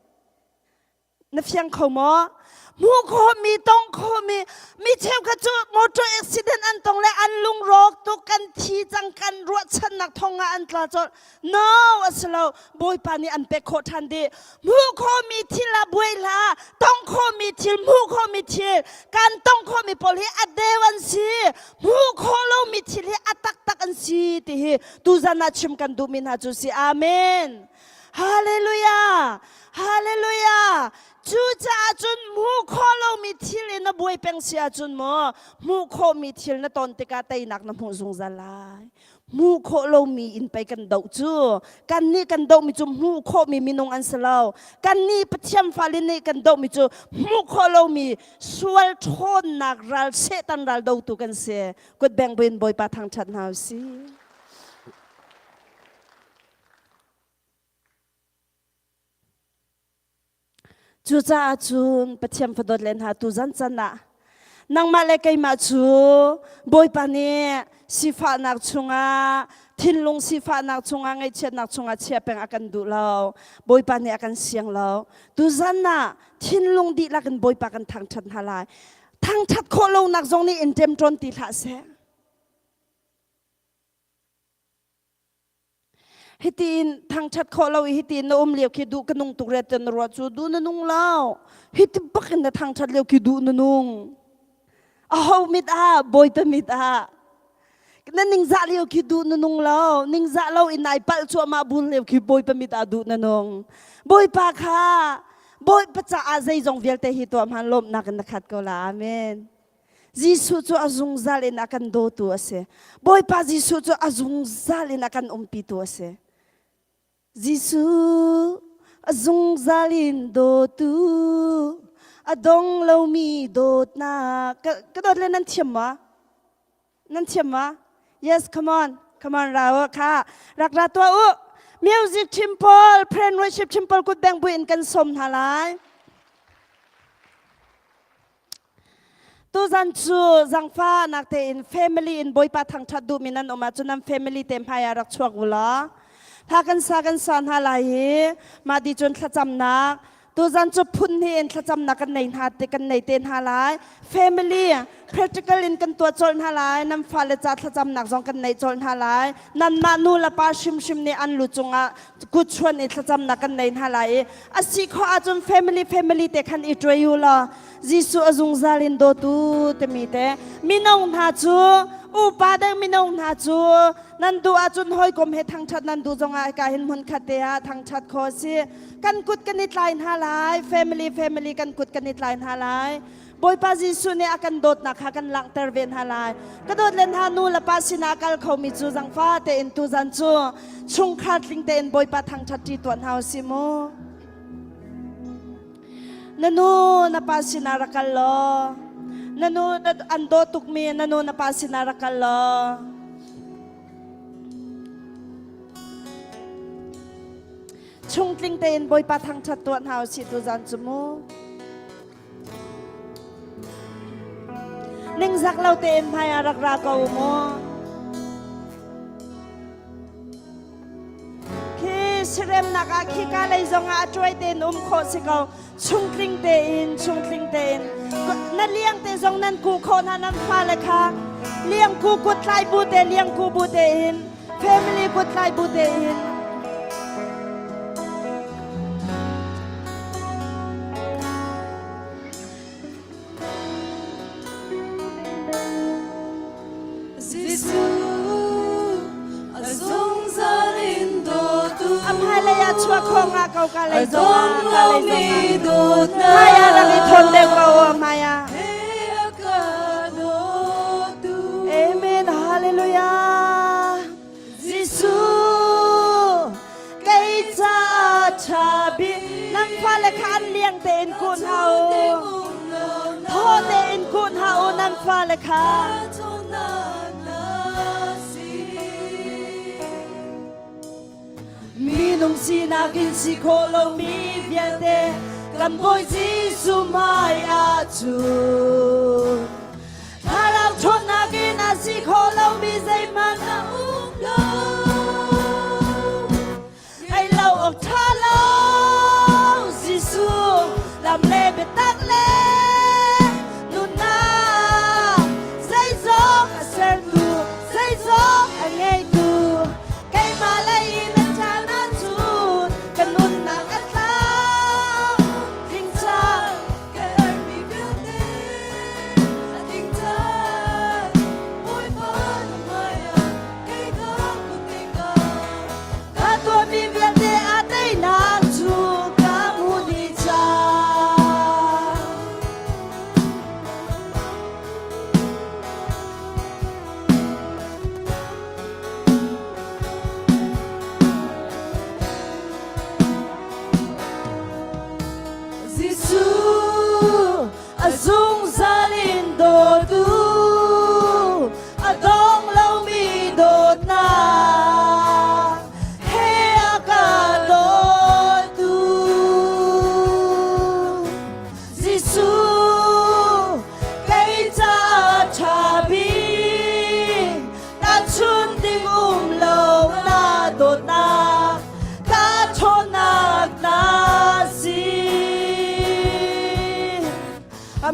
Na fiang kho maw? Hmuh khawhmi, tong khawhmi, mi cheukhat cu motor accident an tong le an lungrawk tuk, kan thi cang, kan ruahchannak thong ah an tla colh. No, a si lo. Bawipa nih an pek khawh ṭhan dih. Hmuh khawhmi thil ah buai hlah. Tong khawhmi thil, hmuh khawhmi thil, kan tong khawhmi pawl hi a deu an si. Hmuh khawh lomi thil hi a taktak an si ti hi tuzan ah chim kan duhmi hna cu si. Amen. Hallelujah. Hallelujah. Cucaah cun hmuh khawh lomi thil in na buai peng si ahcun maw hmuh khawhmi thil na ton tikah teinak na hmuh zungzal lai. Hmuh khawh lomi in pei kan doh cu. Kannih kan dohmi cu hmuh khawhmi minung an si lo. Kannih Pathian fale nih kan dohmi cu hmuh khawh lomi sual ṭhawnnak ral Satan ral dotu kan si. Kut beng buin Bawipa thangṭhat hna u sih. Cucaah cun Pathian fadawt le hna tuzan can ah nangmah le keimah cu Bawipa nih sifahnak chungah thinlung sifahnak chungah ngaihchiatnak chungah chia peng a kan duh lo. Bawipa nih a kan siang lo. Tuzan ah thinlung dihlak in Bawipa kan thangṭhat hna lai. Thangṭhat khawh lonak zong nih in ṭemṭawn ti hlah seh. Hitin thangṭhat khawh lo i hitin na um lio khi duh ka nung tuk riat na ruah cu duh na nung lo. Hiti bak in na thangṭhat lio khi duh na nung. Aho mit ah Bawipa mit ah na ningzah lio khi duh na nung lo. Ningzah lo in nai palh cuahmah bul lio khi Bawipa mit ah duh na nung. Bawipa kha Bawipa caah zeizong vialte hi tuah hman lawmhnak in na khat ko la. Amen. Jesuh cu a zungzal in a kan dawtu a si. Bawipa Jesuh cu a zungzal in a kan umpitu a si. Jesuh a zungzal in dawtu, a dong lomi dawtnak. Ka dawt le nan thiam ma? Nan thiam ma? Yes, come on. Come on, ra u kha. Rak ra tuah u. Music team pawl, friend worship team pawl kut beng buin kan sawm hna lai. Tuzan cu zangfahnak tein family in Bawipa thangṭhat duhmi nan um ahcun nan family te hmai ah rak chuak u law hla kan sa kan sa hna lai hi mah di cun thlacamnak tuzan cu phun hnih in thlacamnak kan nei hna te kan nei te hna lai family practical in kan tuah colh hna lai nan fale ca thlacamnak zong kan nei colh hna lai nanmah nu le pa hrimhrim nih an lu cungah kut chuan i thlacamnak kan nei hna lai i a si khawh ahcun family family te khan i ṭuai u law Jesuh a zungzal in dawtu timi te mino hna cu upa deuh mino hna cu nan duh ahcun hawikom he thangṭhat nan duh zongah ka hin hmun khat te ah thangṭhat kho si kan kut kan i tlai hna lai family family kan kut kan i tlai hna lai Bawipa Jesuh nih a kan dawtnak kha kan langhter ve hna lai. Ka dawt len hna nu le pa sinah kal khomi cu zangfa tein tuzan cu chungkhar tling tein Bawipa thangṭhat ṭi tuah hna u sih mu. Na nu na pa sinah rak kal law na nu an dawt tukmi na nu na pa sinah rak kal law chungtling tein Bawipa thangṭhat tuah hna u sih tuzan cu mu. Ningzak lo tein hmai ah rak ra ko mu. Khi siremnak ah khi ka lei zong ah a tuai tein um khawh si ko. Chungtling tein, chungtling tein. Na liang te zong nan ku khawh hna nan fale kha. Liang ku kut tlai bu te, liang ku bu tein. Family kut tlai bu tein. Hmailei ah chuah khawh nga ko ka lei zong ah ka lei zong ah hmai ah rak i thawn deuh ko hmai ah Amen Hallelujah Jesuh kei caah ṭha bik nan fale kha an liang tein kun hna u thaw tein kun hna u nan fale kha Minung sinak in si khawh lomi vialte kan Bawi Jesuh hmai ah cun Thlarau ṭhawnnak in a si khawh lomi zeihmanh a um lo. Ei lo awk ṭha lo Jesuh lam le biatak le.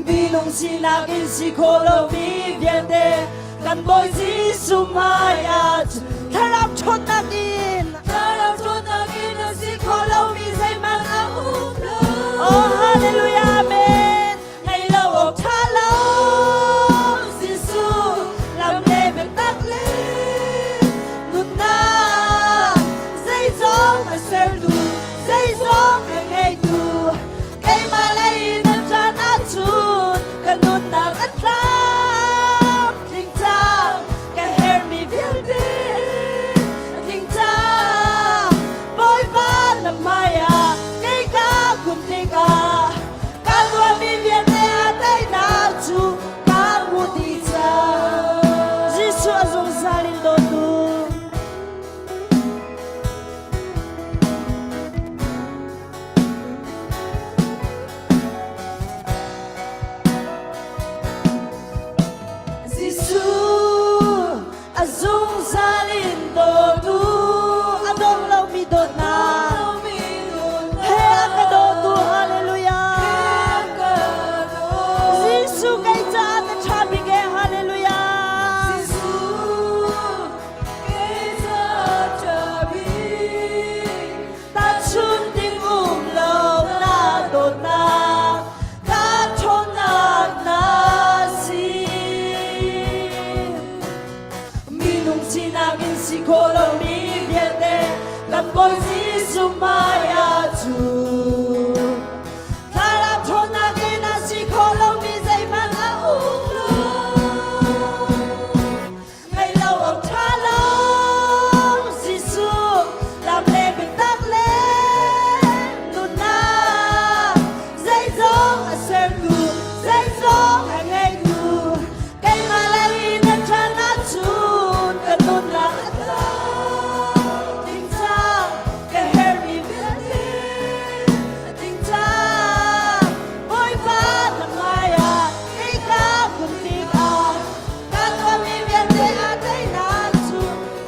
Minung sinak in si khawh lomi vialte kan Bawi Jesuh hmai ah thlarau ṭhawnnak in Thlarau ṭhawnnak in a si khawh lomi zeihmanh a um lo. Oh hallelujah amen ngei lo awk ṭha lo Jesuh lam le biatak le nunnak zeizong a sertu zeizong a ngeitu keimah lei na caan ahcun ka nunnak a tlam tling cang ka herhmi vialte a tling cang Bawipa na hmaiah kei ka kun tikah ka tuahmi vialte a teinak cu ka hmu dih cang Jesuh a zungzal in dawtu Jesuh a zungzal in dawtu a dong lomi dawtnak he a ka dawtu hallelujah Jesuh kei caah na ṭha bik e hallelujah Tahchun ding um lo na dawtnak ka ṭhawnnak na si. Minung sinak in si khawh lomi vialte kan Bawi Jesuh hmai ah cun thlarau ṭhawnnak in a si khawh lomi zeihmanh a um lo. Ngei lo awk ṭha lo Jesuh lam le biatak le nunnak zeizong a sertu zeizong a ngeitu keimah lei na ṭhan ahcun ka nunnak a tlam tling cang ka herhmi vialte a tling cang Bawipa na hmaiah kei ka kun tikah Ka tuahmi vialte a teinak cu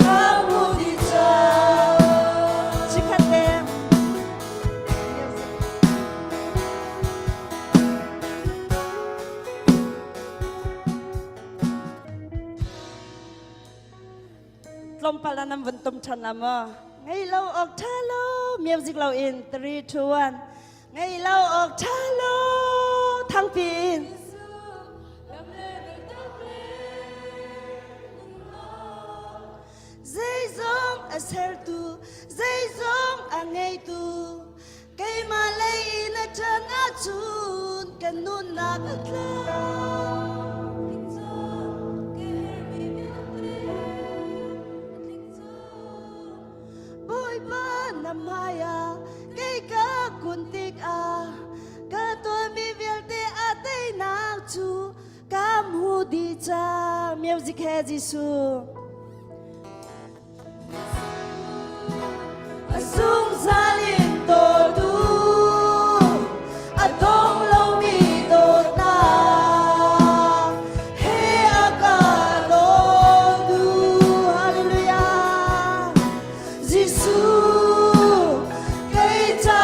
ka hmuh dih cang. Chikkhat te. Tlawmpal ah nan vun tum ṭhan la maw? Ngei lo awk ṭha lo music lo in 3 2 1 Ngei lo awk ṭha lo thangpi in. Zeizong a sertu, zeizong a ngeitu, keimah lei in a ṭan ahcun kan nunnak a tlau. Bawipa na hmaiah kei ka kun tikah ka tuahmi vialte a teinak cu ka hmu dih cang. Music he Jesuh. A zungzal in dawtu, a dong lomi dawtnak he a ka dawtu. Hallelujah. Jesuh, kei ca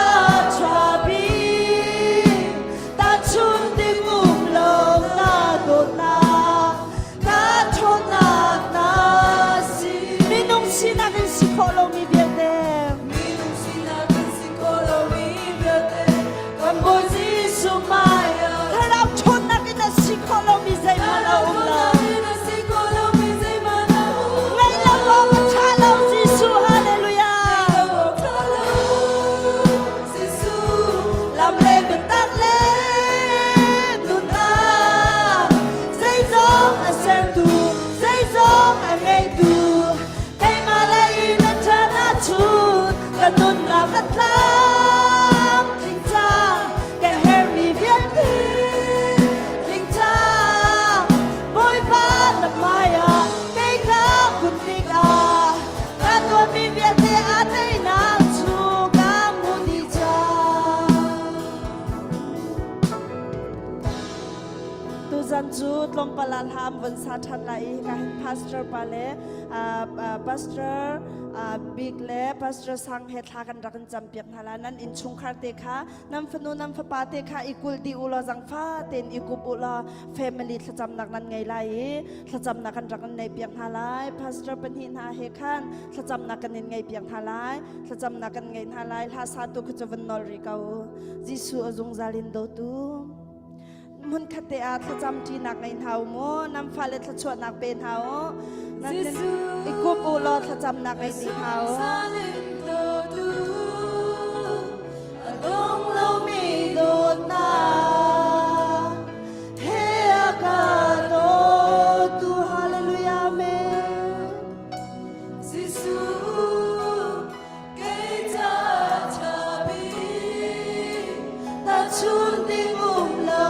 ṭha bik, tahchunh ding um lo na dawtnak, ka ṭhawnnak na si. Minung sinak in si khawh lomi vialte. Minung sinak in si khawh lomi vialte, kan Bawi Jesuh hmaiah. Thlarau ṭhawnnak in a si khawh lomi zeihmanh a um lo. Ngaih lo awk a ṭha lo Jesuh hallelujah. Lam le biatak le nunnak zeizong a sertu zeizong a ngeitu keimah lei in a ṭhan ahcun ka nunnak a tlam tling cang ka herhmi vialte tling cang Bawipa na hmaiah kei ka kun tikah ka tuahmi vialte a teinak cu ka hmu dih cang. Tuzan cu tlawmpal ah hla an von sa ṭhan lai i hika hin pastor pa le pastor. Bik le Pastor Sang he thla kan rak in campiak hna la. Nan innchungkhar te kha, nan fanu nan fapa te kha i kul dih u law zangfa tein i kup u law family thlacamnak nan ngei lai i thlacamnak kan rak in nei piak hna lai. Pastor pahnih hna he khan thlacamnak kan in ngei piak hna lai. Thlacamnak kan ngei hna lai. Hla satu kha cu van nawl rih ko. Jesuh a zungzal in dawtu. Hmunkhat te ah thlacam ṭinak ngei hna u mu. Nan fale thluachuahnak pe hna u. Nan i kup u law thlacamnak ngei ti hna u. A dong lomi dawtnak he a ka dawtu. Hallelujah, Amen. Jesuh Tahchun ding um lo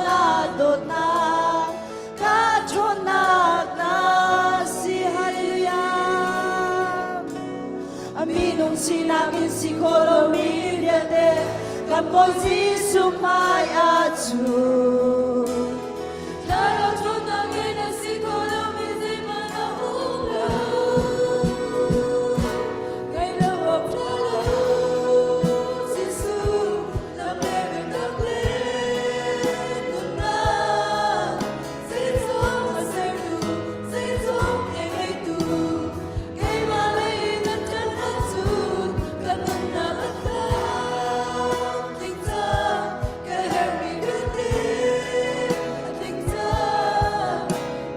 na dawtnak ka ṭhawnnak na si hallelujah a minung sinak in si khawh lomi vialte kan Bawi Jesuh hmai ah cun Thlarau ṭhawnnak in a si kho lomi zeihmanh a um lo. Ngei lo awk ṭha lo, Jesuh, lam le biatak le nunnak. Zeizong a sertu, zeizong te ngeitu, keimah lei in a ṭan ahcun ka nunnak a tlamtling cang. Ka herhmi vialte a tling cang.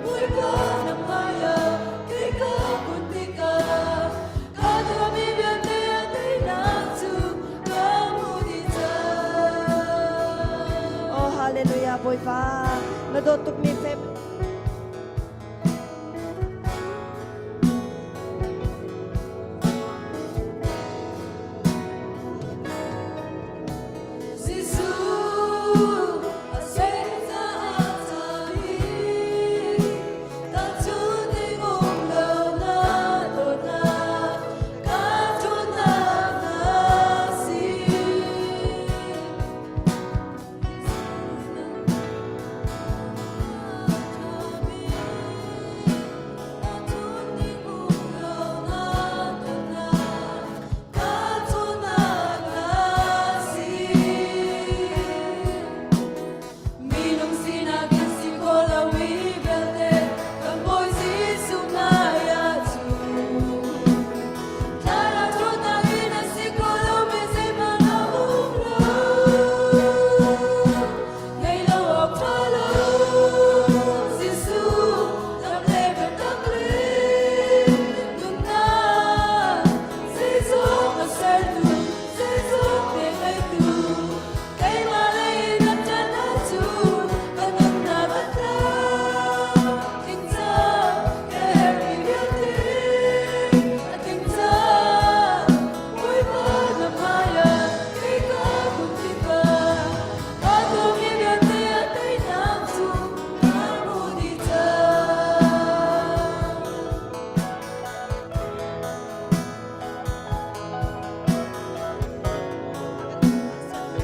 Bawipa na hmaiah kei ka kun tikah ka tuahmi vialte a teinak cu ka hmuh dih cang. Oh hallelujah Bawipa na dawt tukmi fem Jesuh a sen caah cami tahchun ding um lo na dawtnak ka ṭhawnnak na si. Minung sinak in si ko lomi vialte kan Bawi Jesuh hmai ah cun Thlarau ṭhawnnak in a si ko lomi zeihmanh a um lo. Ngei lo awk ṭha lo, Jesuh lam le biatak le nunnak zeizong a sertu, zeizong te ngeitu, keimah lei in a ṭan ahcun ka nunnak a tlam. Tling cang, ka herhmi vialte a tling cang. Bawipa na hmaiah kei ka kun tikah ka tuahmi vialte a teinak cu ka hmuh dih cang.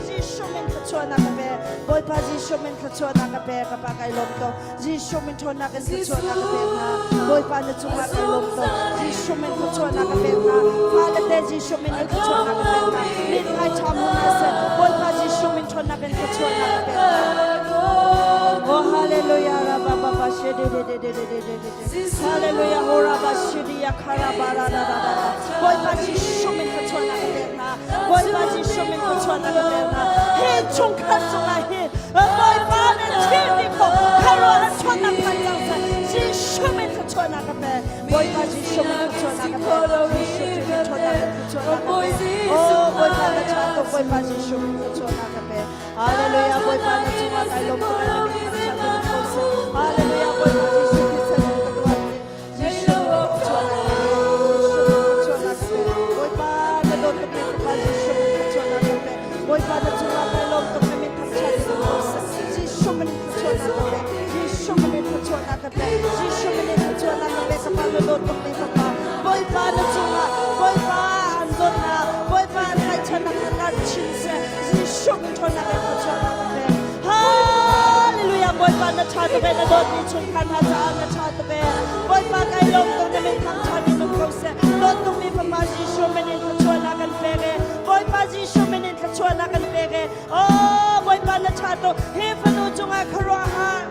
Jesuh min thluachuahnak ka pe Bawipa Jesuh min thluachuahnak ka pe ka pa kai lawm to Jesuh min ṭhawnnak in thluachuahnak ka pek hna Bawipa na cungah kai lawm to Jesuh min thluachuahnak ka pek hna fale te Jesuh min in thluachuahnak ka pek hna mithmai ṭha hmu hna seh Bawipa Jesuh min ṭhawnnak in thluachuahnak ka pek hna Oh hallelujah rabba baba shede de de de de de de de hallelujah ho rabba shidi ya khara bara da da da Bawipa Jesuh min thluachuahnak ka pek hna Bawipa Jesuh min thluachuahnak ka pek hna hi chungkhar cungah hin Bawipa na thil ti kho kharuah thluachuahnak phan cang seh Jesuh min thluachuahnak ka pe Bawipa Jesuh min thluachuahnak ka pe Jesuh min thluachuahnak ka pe Oh Bawipa na ṭha tuk Bawipa Jesuh min thluachuahnak ka pe Hallelujah Bawipa na cungah kai lawm tuk na min thangṭhat in ko seh Hallelujah Bawipa Jesuh thisen in ka tuar Jesuh min thluachuahnak ka pe Jesuh min thluachuahnak ka pe Bawipa na dawt tuk mi Fapa Jesuh min thluachuahnak ka pe Bawipa na cungah kai lawm tuk na min thangṭhat in ko seh Jesuh min thluachuahnak ka pe Jesuh min thluachuahnak ka pe Jesuh min thluachuahnak ka pe ka pa na dawt tuk mi Fapa Bawipa na cungah Bawipa an dawtnak Bawipa an tlaihchannak kha karh chin seh Jesuh min ṭhawnnak in thluachuahnak ka pe Hallelujah Bawipa na ṭha. tuk e, na dawtmi chungkhar hna caah na ṭha tuk e. Bawipa kai lawm tuk na min thangṭhat in um ko seh. Dawt tukmi Fapa Jesuh min in thluachuahnak kan pek e. Bawipa Jesuh min in thluachuahnak kan pek e. Oh, Bawipa na ṭha tuk. Hi fanu cungah khuaruahhar.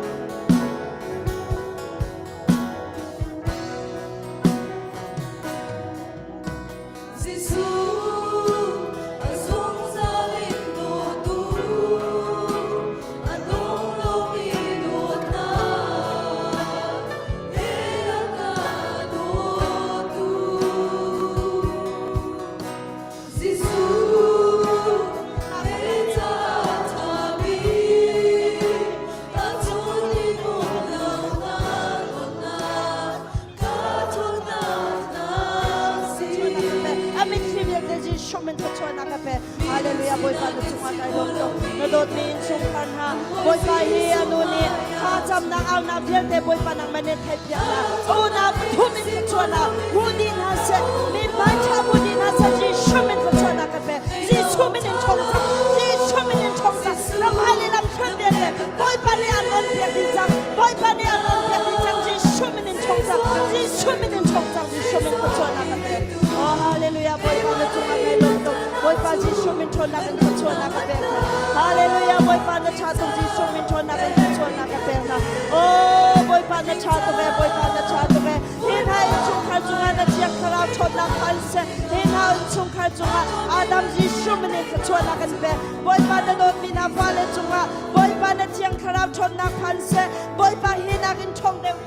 Hallelujah Bawipa na cungah kai lawm tuk na dawtmi innchungkhar hna Bawipa hi anu nih thla camnak aunak vialte Bawipa nangmah nih theihpiak hna unau pathum in thluachuahnak hmu dih hna seh mi hmai ṭha hmu dih hna seh Jesuh min thluachuahnak kan pe Jesuh min in ṭhawng cang Jesuh min in ṭhawng cang lam hai le lam thluan vialte Bawipa nih an on piak dih cang Bawipa nih an on piak dih cang Jesuh min in ṭhawng cang Jesuh min in ṭhawng cang Jesuh min thluachuahnak kan pe Oh hallelujah Bawipa na cungah kai lawm tuk Bawipa Jesuh min ṭhawnnak in thluachuahnak ka pek hna Hallelujah Bawipa na ṭha tuk Jesuh min ṭhawnnak in thluachuahnak ka pek hna Oh Bawipa na ṭha tuk ee Bawipa na ṭha tuk ee hi hna innchungkhar cungah na thiang thlarau ṭhawnnak phan seh hi hna innchungkhar cungah Adam Jesuh min in thluachuahnak kan pek Bawipa na dawtmi hna fale cungah Bawipa na thiang thlarau ṭhawnnak phan seh Bawipa hi nakin ṭhawng deuh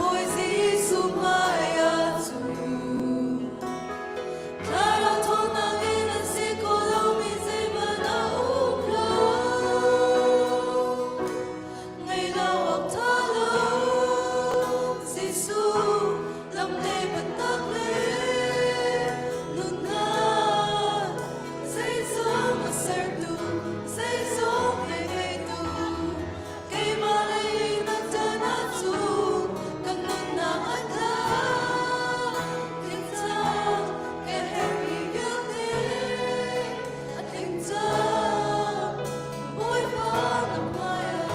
Bawi Jesuh hmai ah cun Thlarau ṭhawnnak in an si khawh lomi zeihmanh a um lo. Ngei lo awk ṭha lo, Jesuh lam le biatak le nunnak zeizong a sertu, zeizong he ngeitu, keimah lei na ṭan ahcun kan nunnak a tlau. Tling cang, ka herhmi vialte a tling cang. Bawipa na hmaiah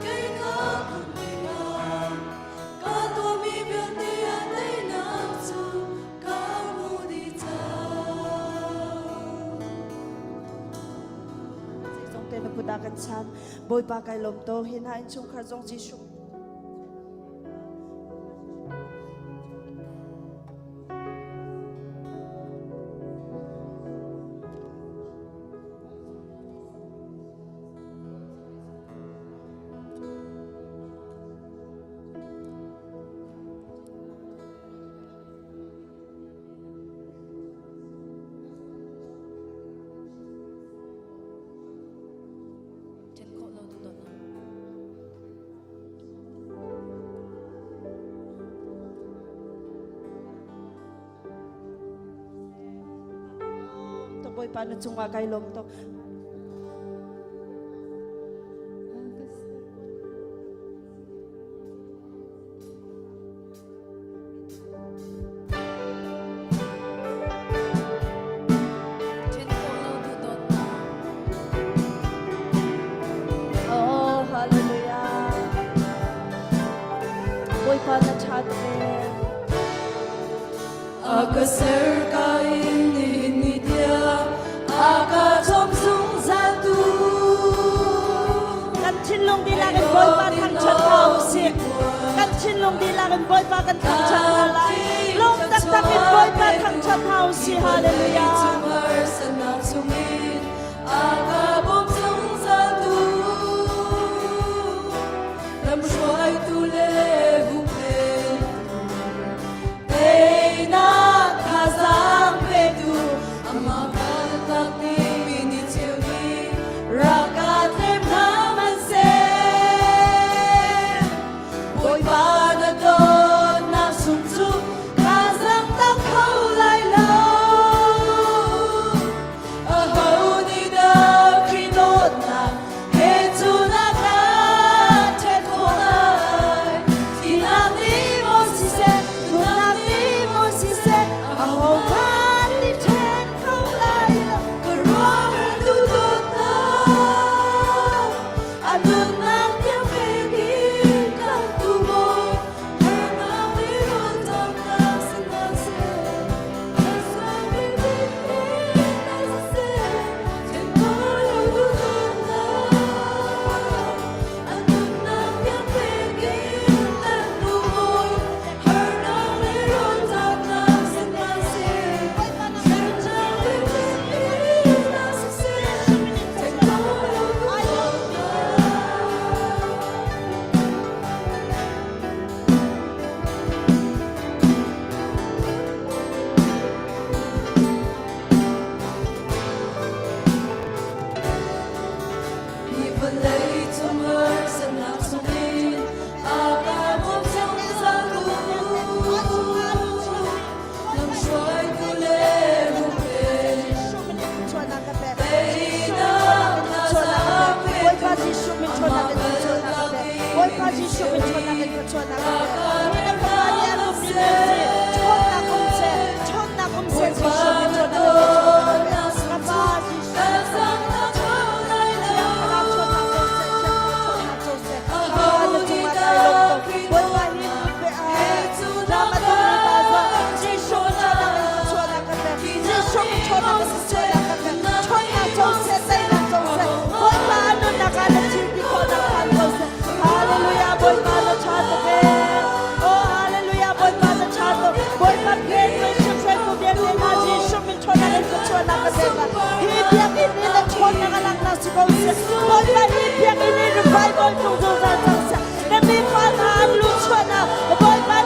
kei ka kun tikah ka tuahmi vialte a teinak cu ka hmu dih cang. Zeizong te na kut ah kan chan. Bawipa kai lawm to. Hi hna innchungkhar zong Jesuh Ṭhen khawh lo duhdawtnak. Tuk Bawipa na cungah kai lawm tuk. Ṭhen khawh lo duhdawtnak. Oh, hallelujah. Bawipa na ṭha tuk ee. A ka ser ka in nihin ni tiang a ka cawm zungzaltu. Kan thinlung dihlak in Bawipa thangṭhat hna u sih. Kan thinlung dihlak in Bawipa kan thangṭhat hna lai. Lung taktak in Bawipa thangṭhat hna u sih. Hallelujah. Harsatnak chungin a ka bawm zungzaltu. Lamhruaitu le hupphengtu. Teinak thazaang petu amah kaltak dingmi ni cheu nih rak ka tlem hna hmanhseh. Bawipa na dawtnak sung cu ka zangtak kho lai lo. Aho nih dah Khrih dawtnak he cu na ka ṭhen khawh lai? Thihnak nih maw siseh, nunnak nih maw siseh, ahohmanh nih ṭhen kho lai lo. Ka ruang tu dawtnak, a nunnak tiang pek in kan tu maw? Harnak nih ruahchannak sihmanhseh, Hi vawlei cung harsatnak chungin a ka bawm zungzal u. Lamhruaitu le huppheng teinak thazaang petu amah kaltak dingmi Hallelujah Bawipa na ṭha tuk ee. Oh hallelujah Bawipa na ṭha tuk. Bawipa phen worship hruaitu vialte hna Jesuh min ṭhawnnak in thluachuahnak ka pek hna. Hi biakinn i na ṭhawnnak a langhnak si ko seh. Bawipa hi biakinn i revival tlung zungzal cang seh. Na mifa hna an luhchuahnak Bawipa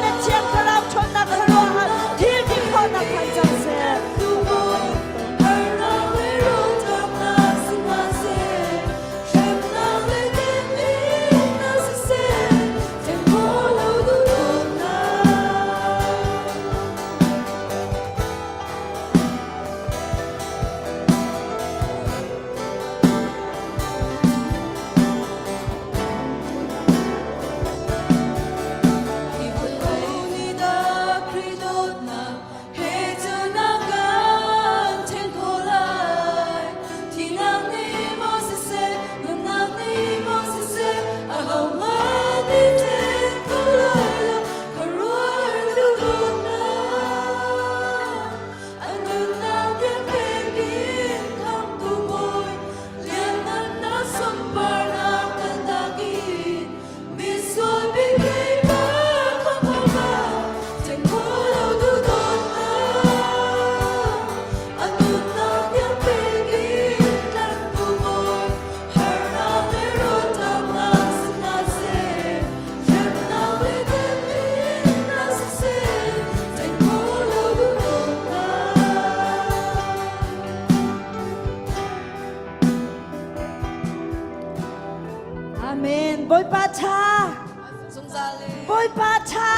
Bawipa ṭha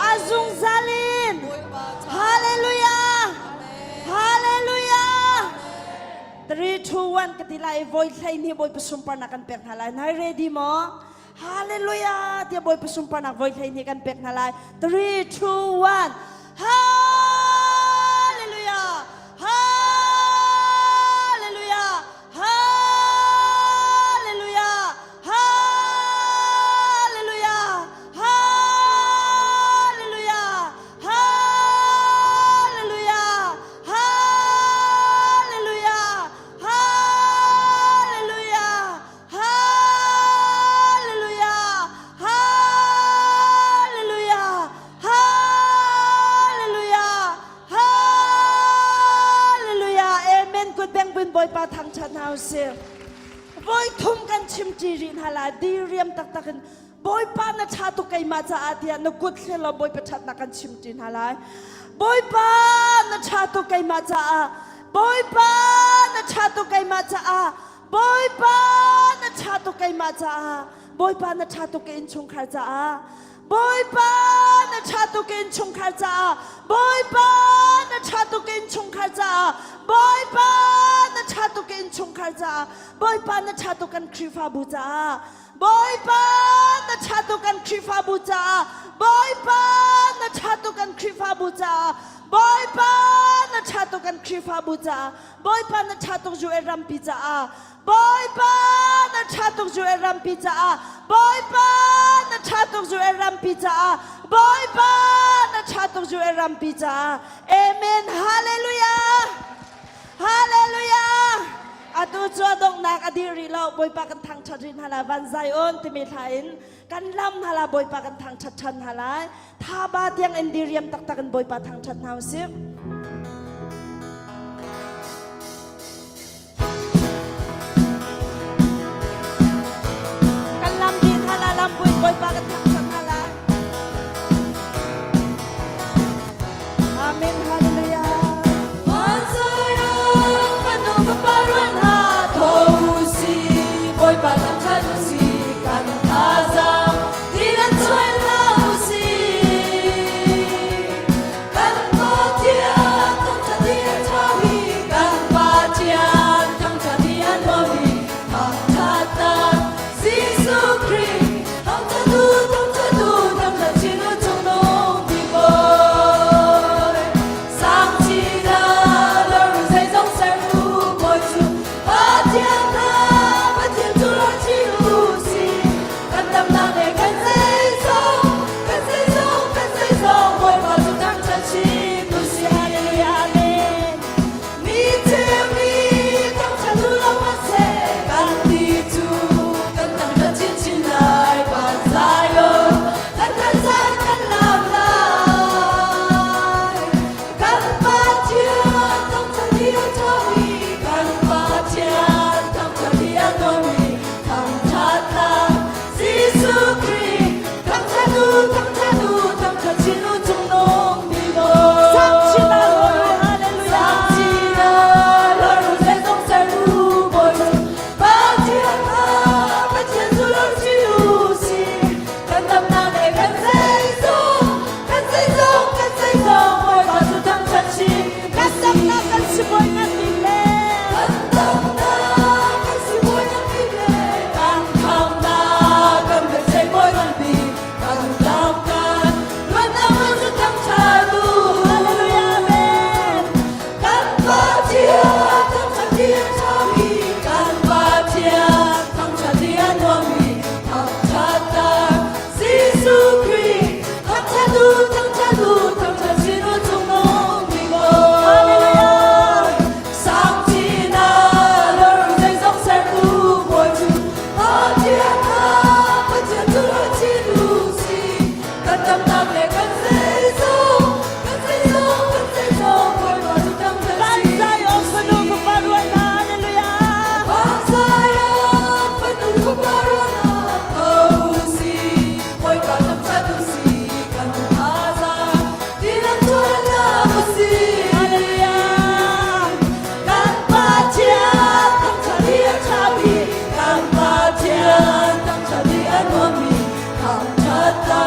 a zungzal in. Hallelujah! Hallelujah! 3, 2, 1 ka ti lai i voi hlei hnih Bawipa sunparnak kan pek hna lai. Nai ready maw? Hallelujah! Tiah Bawipa sunparnak voi hlei hnih kan pek hna lai. 3, 2, 1. Hallelujah! Hallelujah! Hallelujah! Hallelujah! Hallelujah! Hallelujah! Hallelujah! Hallelujah! Hallelujah! Hallelujah! Hallelujah! Hallelujah! Amen. Kut beng buin Bawipa thangṭhat hna usih. Voi thum kan chim ṭi rih hna lai. Diriam taktak in Bawipa na ṭha tuk keimah caah tiah na kut thlir law Bawipa ṭhatnak kan chim ṭi hna lai. Bawipa na ṭha tuk keimah caah. Bawipa na ṭha tuk keimah caah. Bawipa na ṭha tuk keimah caah. Bawipa na ṭha tuk ka innchungkhar caah. Bawipa na ṭha tuk ka innchungkhar caah. Bawipa na ṭha tuk ka innchungkhar caah. Bawipa na ṭha tuk ka innchungkhar caah. Bawipa na ṭha tuk kan Khrihfabu caah. Bawipa na ṭha tuk kan Khrihfabu caah. Bawipa na ṭha tuk kan Khrihfabu caah. Bawipa na ṭha tuk kan Khrihfabu caah. Bawipa na ṭha tuk UN rampi caah. Bawipa na ṭha tuk UN rampi caah. Bawipa na ṭha tuk UN rampi caah. Bawipa na ṭha tuk UN rampi caah. Amen. Hallelujah. Hallelujah. Atu cu a donghnak a dih rih lo. Bawipa kan thangṭhat rih hna lai. Van Zion timi thla in kan lam hna lai. Bawipa kan thangṭhat ṭhan hna lai. Thaba tiang in diriam taktak in Bawipa thangṭhat hna usih. Kan lam dih hna la lam buin Bawipa kan thangṭhat hna lai. Amen. Hallelujah. Van Zion fanu fapa rual hna tho si Bawipa thangṭhat u si kan thazaang ti nan chuai hna u si kan Pathian thangṭhat hi a ṭha mi kan Pathian thangṭhat hi a nuam mi thangṭhatnak Jesuh Khrih thangṭhat u thangṭhat u thangṭhat chin u cungnung bik Bawi Sangchina lor zeizong sertu Bawi cu Pathian hna Pathian cu rak chin u si kan damnak le kan zeizong kan zeizong kan zeizong Bawipa cu thangṭhat chin u si Hallelujah. Amen. Mi cheu mi thangṭhat u law hmanhseh kan ti cu kan thangṭhat chinchin lai van Zion kan thanzar kan lam lai kan Pathian thangṭhat hi a ṭhami kan Pathian thangṭhat hi a nuammi thangṭhatnak Jesuh Khrih thangṭhat u thangṭhat u thangṭhat chin u cungnung bik Sangchina Bawi Lord, hallelujah. Sangchina Lord zeizong sertu Bawi cu Pathian kha Pathian cu Lord si u si kan damnak le kan zeizong kan zeizong kan zeizong Bawipa cu thangṭhat chin u Kan si damnak kan sibawi ngan bik le. kan damnak kan sibawi ngan bik le kan khamnak kan biaceih bawi ngan bik kan lamkan luatnak cu thangṭhat u Hallelujah. Amen. kan Pathian thangṭhat hi a ṭhami kan Pathian thangṭhat hi a nuammi thangṭhatnak Jesuh Khrih thangṭhat u thangṭhat u thangṭhat chin u cungnung bik Bawi Sangchina lor zeizong sertu Bawi cu Pathian kha Pathian cu rak chin u si kan damnak le kan zeizong kan zeizong kan zeizong Bawipa cu thangṭhat Van chin Zion u fanu si fapa rual hna. Hallelujah. Van Zion fanu fapa rual hna tho u si Bawipa thangṭhat u si kan thazaang ti nan chuah hna u si Hallelujah. kan Pathian thangṭhat hi a ṭhami kan Pathian thangṭhat hi a nuammi thangṭhatnak.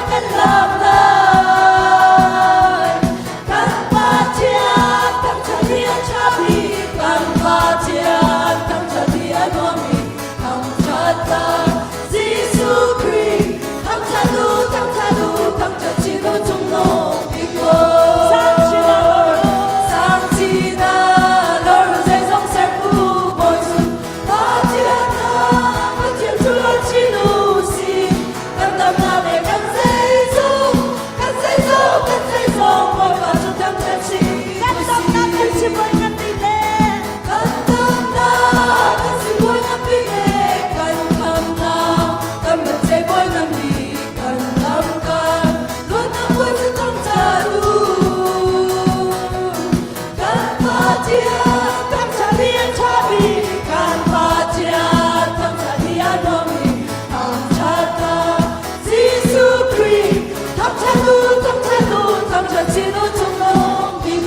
kan lam lai. Kan Pathian thangṭhat hi a ṭha bik, kan Pathian thangṭhat hi a nuam bik, thangṭhatnak Jesuh Khrih thangṭhat u, thangṭhat u, thangṭhat chin u cungnung bik Bawi. Sangchinak lor zeizong sertu Bawi cu Pathian ah Pathian cu lor chin u sih. Kan damnak le kan zeizong, kan zeizong, kan zeizong Bawipa cu thangṭhat chin Kan u damnak kan sih. si bawi nganpi le. Kan damnak kan si bawi nganpi le kan khamnak kan biaceih bawi nganpi kan lam kan luatnak bawi cu thangṭhat u. Kan Pathian thangṭhat hi a ṭha bik, kan Pathian thangṭhat hi a nuam bik, thangṭhatnak Jesuh Khrih thangṭhat u, thangṭhat u, thangṭhat chin u cungnung bik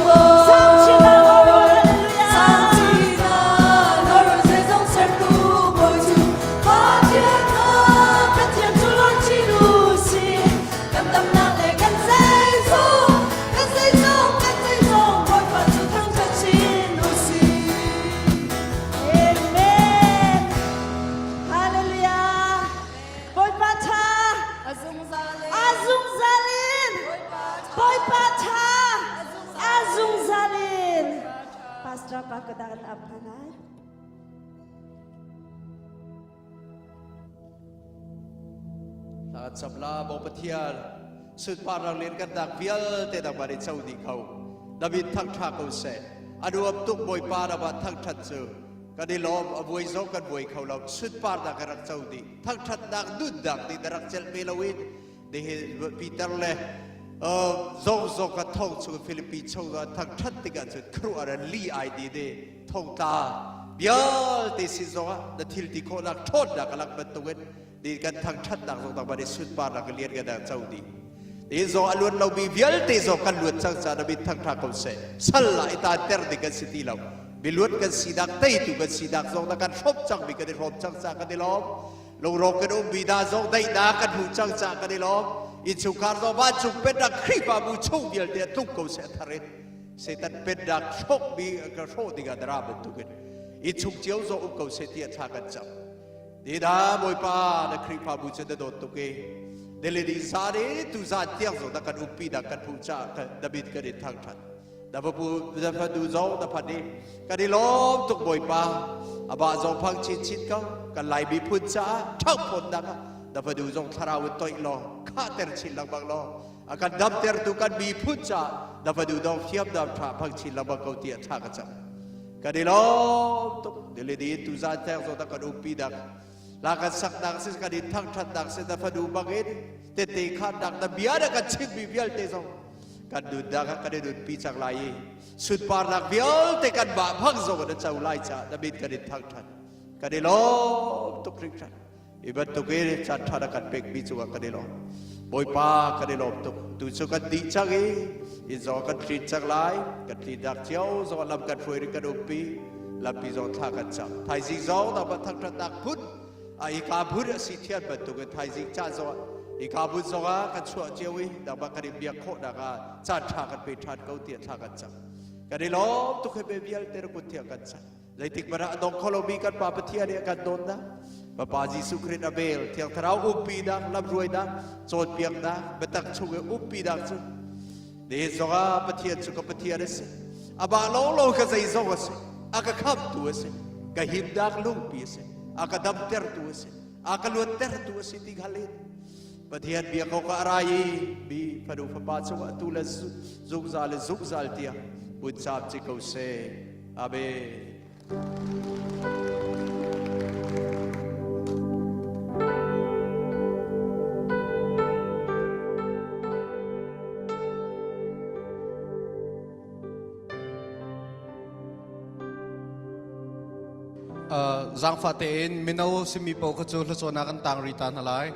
Sangchinak Bawi. hallelujah. Sangchinak lor zeizong sertu Bawi cu Pathian ah Pathian cu lor chin u sih. Kan damnak le kan zeizong, kan zeizong, kan zeizong Bawipa cu thangṭhat chin u sih. Amen. Hallelujah. Bawipa ṭha. A zungzal in. A zungzal in. Bawipa ṭha. Bawipa ṭha. A zungzal in. Pastor pa ka dah kan ap hna lai. Hla cham la Baw Pathian sunparnak len kan dak vialte nangmah nih co dih ko. David thangṭha ko seh. A nuam tuk Bawipa nangmah thangṭhat cu. Kan i lawm a buai zong kan buai kho lo. Sunparnak ka rak co dih. Thangṭhatnak nunnak nih na rak celh ve loin nihin Peter le zong zong ka thong chung Philippi chung ah thangṭhat tikah cun khuaruah an li ai di de thongtla vialte sin zongah na thil ti khawhnak ṭhawnnak a lang bantukin ni kan thangṭhatnak zong dang i sunparnak lian kan dang co dih ni zong a luan lomi vialte zong kan luat cang caah na min thangṭha ko seh sal ah i taanter ding kan si ti lo miluat kan sinak teitu kan sinak zong na kan hrawm cangmi kan i hrawm cang caah kan i lawm lungrawk kan ummi hna zong daihnak kan hmuh cang caah kan i lawm innchungkhar zong vancung pennak Khrihfabu chung vialte a tlung ko seh a thar in Satan pennak hrawkmi ka hrawh dingah dara bantukin innchung cio zong um ko seh tiah thla kan cam Nina Bawipa na Khrihfabu cu na dawt tuk i nilini zan i tu zan tiang zong na kan umpi nak kan hmuh caah David kan in thangṭhat. Na vapu na fanu zong na phan i kan i lawm tuk Bawipa. Amah zong phang chinchin ko kan Lai miphun caah ṭhangphawtnak ah na fanu zong thlarau in toih law khahter chin lengmang law a kan damtertu kan miphun caah na fanu dong hriamnam ṭha phang chin lengmang ko tiah thla ka cam. Kan i lawm tuk. Nilini tuzan theng zong kan umpi dak. La kan saknak si kan in thangthatnak si na fanu bangin tete khannak na bia na kan chimmi vialte zong kan nunnak ah kan i nunpi cang lai i sunparnak vialte kan mah phang zong na co lai caah na min kan in thangthat. Kan i lawm tuk hringhran. Hi bantuk in caan ṭha na kan pekmi cungah kan i lawm. Bawipa kan i lawm tuk. Tu cu kan dih cang i inn zong kan tlin cang lai. Kan tlinnak cio zong lam kan hruai ring kan umpi. Lampi zong thla kan cam. Thaizing zong nangmah thangṭhatnak phun a ika phun a si thian bantuk in thaizing caan zong ika phun zong ah kan chuah cio i nangmah kan i biak khawhnak ah caan ṭha kan pe ṭhan ko tiah thla kan cam. Kan i lawm tuk he vialte na kut thiang kan chan. Zeitik hmanh ah a dong kho lomi kan Pa Pathian nih a kan dawtnak, Fapa Jesuh Khrih a vel, Thiang Thlarau umpinak, lamhruainak, cawnpiaknak, biatak chung i umpinak cu nihin zongah Pathian cu ka Pathian a si. Amah lawnglawng ka zeizong a si. A ka khamtu a si. Ka himnak lungpi a si. A ka damtertu a si. A ka luattertu a si ti hngal in Pathian biak awkah a ra i mi fanu fapa cungah atu le zungzal le zungzal tiang hun caam ci ko seh. Amen. Zaangfah tein mino simi paoh kha cu hlucawn ah kan tang rih ta hna lai.